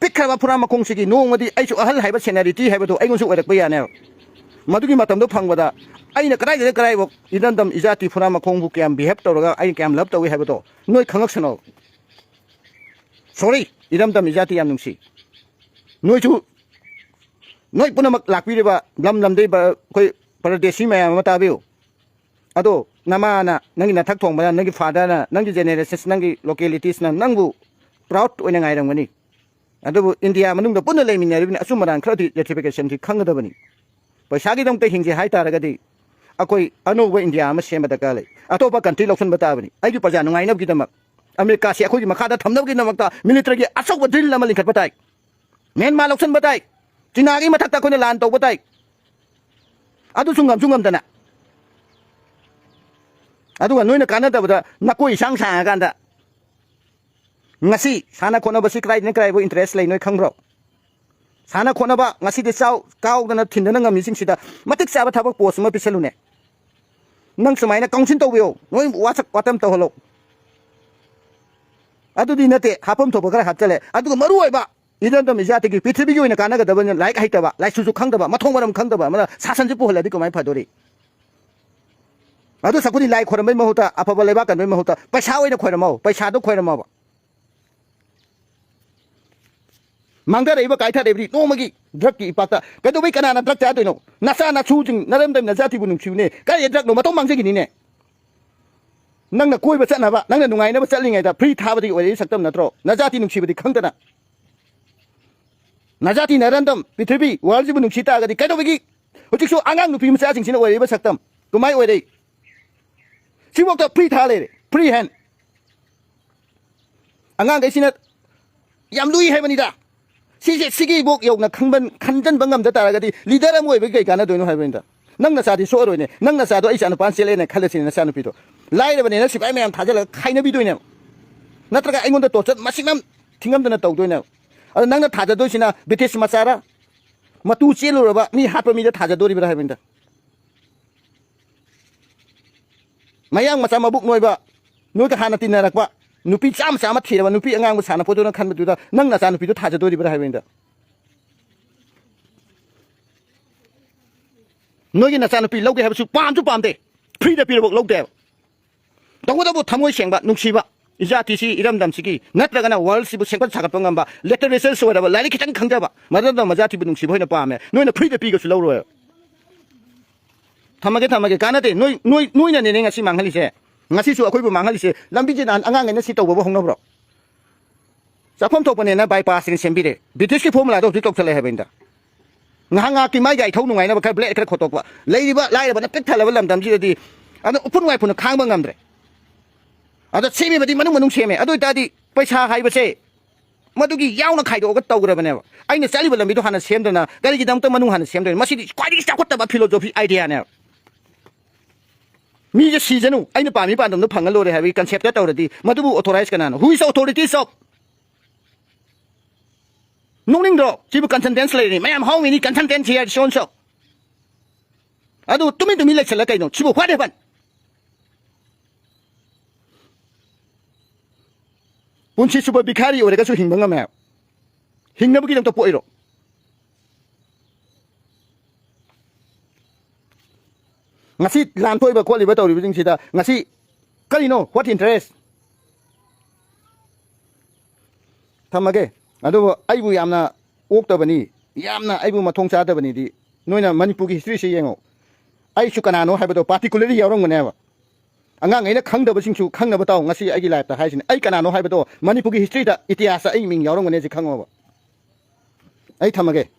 ꯄꯤꯛꯈ꯭ꯔꯕ ꯐꯨꯔꯥ ꯃꯈꯣꯡꯁꯤꯒꯤ ꯅꯣꯡꯃꯗꯤ ꯑꯩꯁꯨ ꯑꯍꯜ ꯍꯥꯏꯕ seniority ꯍꯥꯏꯕꯗꯨ ꯑꯩꯉꯣꯟꯗꯁꯨ ꯑꯣꯏꯔꯛꯄ ꯌꯥꯅꯦꯕ꯫ ꯃꯗꯨꯒꯤ ꯃꯇꯝꯗꯣ ꯐꯪꯕꯗ ꯑꯩꯅ ꯀꯗꯥꯏꯗꯒꯤ ꯀꯗꯥꯏꯐꯥꯎ ꯏꯔꯝꯗꯝ ꯏꯖꯥꯇꯤ ꯐꯨꯔꯥ ꯃꯈꯣꯡꯕꯨ ꯀꯌꯥꯝ behave ꯇꯧꯔꯒ ꯑꯩꯅ ꯀꯌꯥꯝ love ꯇꯧꯏ ꯍꯥꯏꯕꯗꯣ ꯅꯣꯏ ꯈꯪꯉꯛꯁꯅꯣ꯫ Sorry, ꯏꯔꯝꯗꯝ ꯏꯖꯥꯇꯤ ꯌꯥꯝ ꯅꯨꯡꯁꯤ꯫ ꯅꯣꯏꯁꯨ, ꯅꯣꯏ ꯄꯨꯝꯅꯃꯛ ꯂꯥꯛꯄꯤꯔꯤꯕ ꯂꯝ ꯂꯝꯗꯒꯤ ꯕ-, ꯑꯩꯈꯣꯏ ꯄꯔꯗꯦꯁꯤ ꯃꯌꯥꯝ ꯑꯃ ꯇꯥꯕꯤꯌꯨ꯫ ꯑꯗꯣ ꯅꯃꯥꯅ, ꯅꯪꯒꯤ ꯅꯊꯛ ꯊꯣꯡꯕꯅ, ꯅꯪꯒꯤ fatherꯅ, ꯅꯪꯒꯤ generations, ꯅꯪꯒꯤ localitiesꯅ ꯅꯪꯕꯨ proud ꯑꯣꯏꯅ ꯉꯥꯏꯔꯝꯒꯅꯤ꯫ ꯑꯗꯨꯕꯨ ꯏꯟꯗꯤꯌꯥ ꯃꯅꯨꯡꯗ ꯄꯨꯟꯅ ꯂꯩꯃꯤꯟꯅꯔꯤꯕꯅꯤ, ꯑꯆꯨꯝ ꯑꯔꯥꯟ ꯈꯔꯗꯤ justificationꯁꯤ ꯈꯪꯒꯗꯕꯅꯤ꯫ ꯄꯩꯁꯥꯒꯤꯗꯃꯛꯇ ꯍꯤꯡꯁꯦ ꯍꯥꯏ ꯇꯥꯔꯒꯗꯤ ꯑꯩꯈꯣꯏ ꯑꯅꯧꯕ ꯏꯟꯗꯤꯌꯥ ꯑꯃ ꯁꯦꯝꯕ ꯗꯔꯀꯥꯔ ꯂꯩ꯫ ꯑꯇꯣꯞꯄ country ꯂꯧꯁꯤꯟꯕ ꯇꯥꯕꯅꯤ꯫ ꯑꯩꯒꯤ ꯄ꯭ꯔꯖꯥ ꯅꯨꯡꯉꯥꯏꯅꯕꯒꯤꯗꯃꯛ, ꯑꯃꯦꯔꯤꯀꯥꯁꯤ ꯑꯩꯈꯣꯏꯒꯤ ꯃꯈꯥꯗ ꯊꯝꯅꯕꯒꯤꯗꯃꯛꯇ militaryꯒꯤ ꯑꯆꯧꯕ drill ꯑꯃ ꯂꯤꯡꯈꯠꯄ ꯇꯥꯏ꯫ ꯃ꯭ꯌꯥꯟꯃꯥꯔ ꯂꯧꯁꯤꯟꯕ ꯇꯥꯏ꯫ ꯆꯤꯅꯥꯒꯤ ꯃꯊꯛꯇ ꯑꯩꯈꯣꯏꯅ ꯂꯥꯟ ꯇꯧꯕ ꯇꯥꯏ꯫ ꯑꯗꯨꯁꯨ ꯉꯝꯁꯨ ꯉꯝꯗꯅ꯫ ꯑꯗꯨꯒ ꯅꯣꯏꯅ ꯀꯥꯟꯅꯗꯕꯗ ꯅꯀꯣꯏ ꯏꯁꯥꯡ ꯁꯥꯡꯉꯀꯥꯟꯗ, ꯉꯁꯤ ꯁꯥꯟꯅ ꯈꯣꯠꯅꯕꯁꯤ ꯀꯗꯥꯏꯗꯅ ꯀꯗꯥꯏꯕꯨ interest ꯂꯩ ꯅꯣꯏ ꯈꯪꯕ꯭ꯔꯣ? ꯁꯥꯟꯅ ꯈꯣꯠꯅꯕ ꯉꯁꯤꯗꯤ ꯆꯥꯎ ꯀꯥꯎꯗꯅ ꯊꯤꯟꯗꯅ ꯉꯝꯃꯤꯁꯤꯡꯁꯤꯗ ꯃꯇꯤꯛ ꯆꯥꯕ ꯊꯕꯛ post ꯑꯃ ꯄꯤꯁꯜꯂꯨꯅꯦ꯫ ꯅꯪ ꯁꯨꯃꯥꯏꯅ council ꯇꯧꯕꯤꯌꯣ, ꯅꯣꯏ ꯋꯥꯁꯛ ꯋꯥꯇꯝ ꯇꯧꯍꯜꯂꯣ꯫ ꯑꯗꯨꯗꯤ ꯅꯠꯇꯦ, ꯍꯥꯞꯐꯝ ꯊꯣꯛꯄ ꯈꯔ ꯍꯥꯞꯆꯜꯂꯦ꯫ ꯑꯗꯨꯒ ꯃꯔꯨ ꯑꯣꯏꯕ ꯏꯔꯝꯗꯝ ꯏꯖꯥꯇꯤꯒꯤ ꯄ꯭ꯔꯤꯊꯤꯕꯤꯒꯤ ꯑꯣꯏꯅ ꯀꯥꯟꯅꯒꯗꯕ ꯂꯥꯏꯔꯤꯛ ꯍꯩꯇꯕ, ꯂꯥꯏꯁꯨꯁꯨ ꯈꯪꯗꯕ, ꯃꯊꯣꯡ ꯃꯔꯝ ꯈꯪꯗꯕ ꯑꯃꯅ ꯁꯥꯁꯟꯁꯤ ꯄꯨꯍꯜꯂꯗꯤ ꯀꯃꯥꯏꯅ ꯐꯗꯣꯔꯤ? ꯑꯗꯨ ꯁꯛꯄꯨꯗꯤ ꯂꯥꯏ ꯈꯣꯏꯔꯝꯕꯩ ꯃꯍꯨꯠꯇ, ꯑꯐꯕ ꯂꯩꯕꯥꯛ ꯀꯟꯕꯩ ꯃꯍꯨꯠꯇ ꯄꯩꯁꯥ ꯑꯣꯏꯅ ꯈꯣꯏꯔꯝꯃꯣ, ꯄꯩꯁꯥꯗꯣ ꯈꯣꯏꯔꯝꯃꯣꯕ꯫ ꯃꯥꯡꯊꯔꯛꯏꯕ, ꯀꯥꯏꯊꯔꯛꯏꯕꯗꯤ ꯅꯣꯡꯃꯒꯤ drugꯀꯤ ꯏꯄꯥꯛꯇ꯫ ꯀꯩꯗꯧꯕꯩ ꯀꯅꯥꯅ drug ꯆꯥꯗꯣꯏꯅꯣ? ꯅꯆꯥ ꯅꯁꯨꯁꯤꯡ ꯅꯔꯝꯗꯝ ꯅꯖꯥꯇꯤꯕꯨ ꯅꯨꯡꯁꯤꯕꯅꯦ꯫ ꯀꯔꯤ drugꯅꯣ? ꯃꯇꯧ ꯃꯥꯡꯖꯈꯤꯅꯤꯅꯦ꯫ ꯅꯪꯅ ꯀꯣꯏꯕ ꯆꯠꯅꯕ, ꯅꯪꯅ ꯅꯨꯡꯉꯥꯏꯅꯕ ꯆꯠꯂꯤꯉꯩꯗ free ꯊꯥꯕꯗꯒꯤ ꯑꯣꯏꯔꯛꯏ ꯁꯛꯇꯝ ꯅꯠꯇ꯭ꯔꯣ? ꯅꯖꯥꯇꯤ ꯅꯨꯡꯁꯤꯕꯗꯤ ꯈꯪꯗꯅ꯫ ꯅꯖꯥꯇꯤ ꯅꯔꯟꯗꯝ ꯄ꯭ꯔꯤꯊꯤꯕꯤ worldꯁꯤꯕꯨ ꯅꯨꯡꯁꯤ ꯇꯥꯔꯒꯗꯤ ꯀꯩꯗꯧꯕꯒꯤ ꯍꯧꯖꯤꯛꯁꯨ ꯑꯉꯥꯡ ꯅꯨꯄꯤ ꯃꯆꯥꯁꯤꯡꯁꯤꯅ ꯑꯣꯏꯔꯛꯏꯕ ꯁꯛꯇꯝ ꯀꯃꯥꯏ ꯑꯣꯏꯔꯛꯏ? ꯁꯤꯐꯥꯎꯗ free ꯊꯥ ꯂꯩꯔꯦ, free hand꯫ ꯑꯉꯥꯡꯈꯩꯁꯤꯅ ꯌꯥꯝ ꯂꯨꯏ ꯍꯥꯏꯕꯅꯤꯗ꯫ ꯁꯤꯁꯦ, ꯁꯤꯒꯤ ꯏꯕꯣꯛ ꯌꯧꯅ ꯈꯪꯕ, ꯈꯟꯖꯟꯕ ꯉꯝꯗ ꯇꯥꯔꯒꯗꯤ leader ꯑꯃ ꯑꯣꯏꯕꯒꯤ ꯀꯩ ꯀꯥꯟꯅꯗꯣꯏꯅꯣ ꯍꯥꯏꯕꯅꯤꯗ꯫ ꯅꯪ ꯅꯆꯥꯗꯤ ꯁꯣꯛꯑꯔꯣꯏꯅꯦ꯫ ꯅꯪ ꯅꯆꯥꯗꯣ ꯑꯩ ꯏꯆꯥ ꯅꯨꯄꯥꯅ ꯆꯦꯜꯂꯦꯅ ꯈꯜꯂꯁꯤꯅꯦ, ꯅꯆꯥꯅꯨꯄꯤꯗꯣ꯫ ꯂꯥꯏꯔꯕꯅꯦꯅ ꯁꯤꯐꯥꯏ ꯃꯌꯥꯝ ꯊꯥꯖꯤꯜꯂꯒ ꯈꯥꯏꯅꯕꯤꯗꯣꯏꯅꯦꯕ꯫ ꯅꯠꯇ꯭ꯔꯒ ꯑꯩꯉꯣꯟꯗ torture ꯃꯁꯤꯡ ꯑꯃ ꯊꯤꯡꯉꯝꯗꯅ ꯇꯧꯗꯣꯏꯅꯦꯕ꯫ ꯑꯗꯣ ꯅꯪꯅ ꯊꯥꯖꯗꯣꯏꯁꯤꯅ British ꯃꯆꯥꯔ, ꯃꯇꯨ ꯆꯦꯜꯂꯨꯔꯕ ꯃꯤ ꯍꯥꯠꯄ ꯃꯤꯗ ꯊꯥꯖꯗꯣꯔꯤꯕ꯭ꯔꯥ ꯍꯥꯏꯕꯅꯤꯗ꯫ ꯃꯌꯥꯡ ꯃꯆꯥ ꯃꯕꯨꯛ ꯅꯣꯏꯕ, ꯅꯣꯏꯒ ꯍꯥꯟꯅ ꯇꯤꯟꯅꯔꯛꯄ, ꯅꯨꯄꯤ ꯆꯥꯝꯃ ꯆꯥꯝꯃ ꯊꯤꯔꯕ ꯅꯨꯄꯤ ꯑꯉꯥꯡꯕ ꯁꯥꯟꯅꯄꯣꯠꯇꯣ ꯅꯪ ꯈꯟꯕꯗꯨꯗ ꯅꯪ ꯅꯆꯥꯅꯨꯄꯤꯗꯣ ꯊꯥꯖꯗꯣꯔꯤꯕ꯭ꯔꯥ ꯍꯥꯏꯕꯅꯤꯗ꯫ ꯅꯣꯏꯒꯤ ꯅꯆꯥꯅꯨꯄꯤ ꯂꯧꯒꯦ ꯍꯥꯏꯕꯁꯨ ꯄꯥꯝꯁꯨ ꯄꯥꯝꯗꯦ, ꯐ꯭ꯔꯤꯗ ꯄꯤꯔꯕ ꯂꯧꯗꯦꯕ꯫ ꯇꯧꯕꯇꯕꯨ ꯊꯃꯣꯏ ꯁꯦꯡꯕ, ꯅꯨꯡꯁꯤꯕ, ꯏꯖꯥꯇꯤꯁꯤ, ꯏꯔꯝꯗꯝꯁꯤꯒꯤ ꯅꯠꯇ꯭ꯔꯒꯅ ꯋꯥꯔꯜꯁꯤꯕꯨ ꯁꯦꯝꯒꯠ ꯁꯥꯒꯠꯄ ꯉꯝꯕ, ꯂꯤꯇꯔꯦꯆꯔꯁꯨ ꯑꯣꯏꯔꯕ, ꯂꯥꯏꯔꯤꯛ ꯈꯤꯇꯪ ꯈꯪꯖꯕ, ꯃꯗꯨꯅ ꯃꯖꯥꯇꯤꯕꯨ ꯅꯨꯡꯁꯤꯕ ꯑꯣꯏꯅ ꯄꯥꯝꯃꯦ꯫ ꯅꯣꯏꯅ ꯐ꯭ꯔꯤꯗ ꯄꯤꯒꯁꯨ ꯂꯧꯔꯣꯏ꯫ ꯊꯝꯃꯒꯦ, ꯊꯝꯃꯒꯦ, ꯀꯥꯟꯅꯗꯦ꯫ ꯅꯣꯏ, ꯅꯣꯏ, ꯅꯣꯏꯅꯅꯦꯅꯦ ꯉꯁꯤ ꯃꯥꯡꯍꯜꯂꯤꯁꯦ꯫ ꯉꯁꯤꯁꯨ ꯑꯩꯈꯣꯏꯕꯨ ꯃꯥꯡꯍꯜꯂꯤꯁꯦ꯫ ꯂꯝꯕꯤꯁꯦ ꯅꯍꯥꯟ ꯑꯉꯥꯡꯈꯩꯅ ꯁꯤ ꯇꯧꯕꯕꯨ ꯍꯧꯅꯕ꯭ꯔꯣ? ꯆꯥꯐꯝ ꯊꯣꯛꯄꯅꯦꯅ ꯕꯥꯏꯄꯥꯁꯁꯤꯡ ꯁꯦꯝꯕꯤꯔꯦ꯫ ꯕ꯭ꯔꯤꯇꯤꯁꯀꯤ ꯐꯣꯔꯃꯨꯂꯥꯗꯣ ꯍꯧꯖꯤꯛ ꯇꯧꯁꯜꯂꯛꯑꯦ ꯍꯥꯏꯕꯅꯤꯗ꯫ ꯉꯥꯏꯍꯥꯛ ꯉꯥꯏꯍꯥꯛꯀꯤ ꯃꯥꯏꯒꯤ ꯏꯊꯧ ꯅꯨꯡꯉꯥꯏꯅꯕ ꯈꯔ ꯕ꯭ꯂꯦꯗ ꯈꯔ ꯈꯣꯠꯇꯣꯛꯄ꯫ ꯂꯩꯔꯤꯕ ꯂꯥꯏꯔꯕꯅ ꯄꯤꯛ ꯊꯜꯂꯕ ꯂꯝꯗꯝꯁꯤꯗꯗꯤ ꯑꯗꯨ ꯎꯐꯨꯟ ꯋꯥꯏꯐꯨꯟꯅ ꯈꯥꯡꯕ ꯉꯝꯗ꯭ꯔꯦ꯫ ꯑꯗ ꯁꯦꯝꯃꯤꯕꯗꯤ ꯃꯅꯨꯡ ꯃꯅꯨꯡ ꯁꯦꯝꯃꯦ꯫ ꯑꯗꯨ ꯑꯣꯏꯇꯥꯔꯗꯤ ꯄꯩꯁꯥ ꯍꯥꯏꯕꯁꯦ ꯃꯗꯨꯒꯤ ꯌꯥꯎꯅ ꯈꯥꯏꯗꯣꯛꯑꯒ ꯇꯧꯈ꯭ꯔꯕꯅꯦꯕ꯫ ꯑꯩꯅ ꯆꯠꯂꯤꯕ ꯂꯝꯕꯤꯗꯣ ꯍꯥꯟꯅ ꯁꯦꯝꯗꯅ ꯀꯔꯤꯒꯤꯗꯃꯛꯇ ꯃꯅꯨꯡ ꯍꯥꯟꯅ ꯁꯦꯝꯗꯣꯏꯅꯣ? ꯃꯁꯤꯗꯤ ꯈ꯭ꯋꯥꯏꯗꯒꯤ ꯆꯥꯎꯈꯠꯇꯕ ꯐꯤꯂꯣꯖꯣꯐꯤ ꯑꯥꯏꯗꯤꯌꯥꯅꯦꯕ꯫ ꯃꯤꯁꯦ ꯁꯤꯖꯅꯨ, ꯑꯩꯅ ꯄꯥꯝꯃꯤ ꯄꯥꯟꯗꯝꯗꯣ ꯐꯪꯉ ꯂꯣꯏꯔꯦ ꯍꯥꯏꯕꯒꯤ ꯀꯟꯁꯦꯞꯇ ꯇꯧꯔꯗꯤ ꯃꯗꯨꯕꯨ ꯑꯣꯊꯣꯔꯥꯏꯁ ꯀꯅꯥꯅꯣ? Who is authorities of? ꯅꯣꯛꯅꯤꯡꯗ꯭ꯔꯣ? ꯁꯤꯕꯨ ꯀꯟꯁꯟꯇꯦꯟꯁ ꯂꯩꯔꯤ ꯃꯌꯥꯝ, how many consultants here, so and so? ꯑꯗꯨ ꯇꯨꯃꯤꯟ ꯇꯨꯃꯤꯟ ꯂꯩꯁꯜꯂ ꯀꯩꯅꯣ? ꯁꯤꯕꯨ what happened? ꯄꯨꯟꯁꯤ ꯆꯨꯞꯄ ꯚꯤꯈꯥꯔꯤ ꯑꯣꯏꯔꯒꯁꯨ ꯍꯤꯡꯕ ꯉꯝꯃꯦ ꯍꯥꯏꯕ꯫ ꯍꯤꯡꯅꯕꯒꯤꯗꯃꯛꯇ ꯄꯣꯛꯏꯔꯣ? ꯉꯁꯤ ꯂꯥꯟ ꯊꯣꯛꯏꯕ ꯈꯣꯠꯂꯤꯕ ꯇꯧꯔꯤꯕꯁꯤꯡꯁꯤꯗ ꯉꯁꯤ ꯀꯔꯤꯅꯣ? What interest? ꯊꯝꯃꯒꯦ꯫ ꯑꯗꯨꯕꯨ ꯑꯩꯕꯨ ꯌꯥꯝꯅ ꯑꯣꯛꯇꯕꯅꯤ, ꯌꯥꯝꯅ ꯑꯩꯕꯨ ꯃꯊꯣꯡ ꯆꯥꯗꯕꯅꯤꯗꯤ ꯅꯣꯏꯅ ꯃꯅꯤꯄꯨꯔꯒꯤ ꯍꯤꯁꯇ꯭ꯔꯤꯁꯤ ꯌꯦꯡꯉꯣ꯫ ꯑꯩꯁꯨ ꯀꯅꯥꯅꯣ ꯍꯥꯏꯕꯗꯣ ꯄꯥꯔꯇꯤꯀꯨꯂꯔꯂꯤ ꯌꯥꯎꯔꯝꯒꯅꯦꯕ꯫ ꯑꯉꯥꯡꯈꯩꯅ ꯈꯪꯗꯕꯁꯤꯡꯁꯨ ꯈꯪꯅꯕ ꯇꯥꯎ꯫ ꯉꯁꯤ ꯑꯩꯒꯤ ꯂꯥꯏꯐꯇ ꯍꯥꯏꯁꯤꯅꯤ, ꯑꯩ ꯀꯅꯥꯅꯣ ꯍꯥꯏꯕꯗꯣ ꯃꯅꯤꯄꯨꯔꯒꯤ ꯍꯤꯁꯇ꯭ꯔꯤꯗ, ꯏꯇꯤꯍꯥꯁꯇ ꯑꯩ ꯃꯤꯡ ꯌꯥꯎꯔꯝꯒꯅꯤ ꯍꯥꯏꯁꯤ ꯈꯪꯉꯣꯕ꯫ ꯑꯩ ꯊꯝꯃꯒꯦ꯫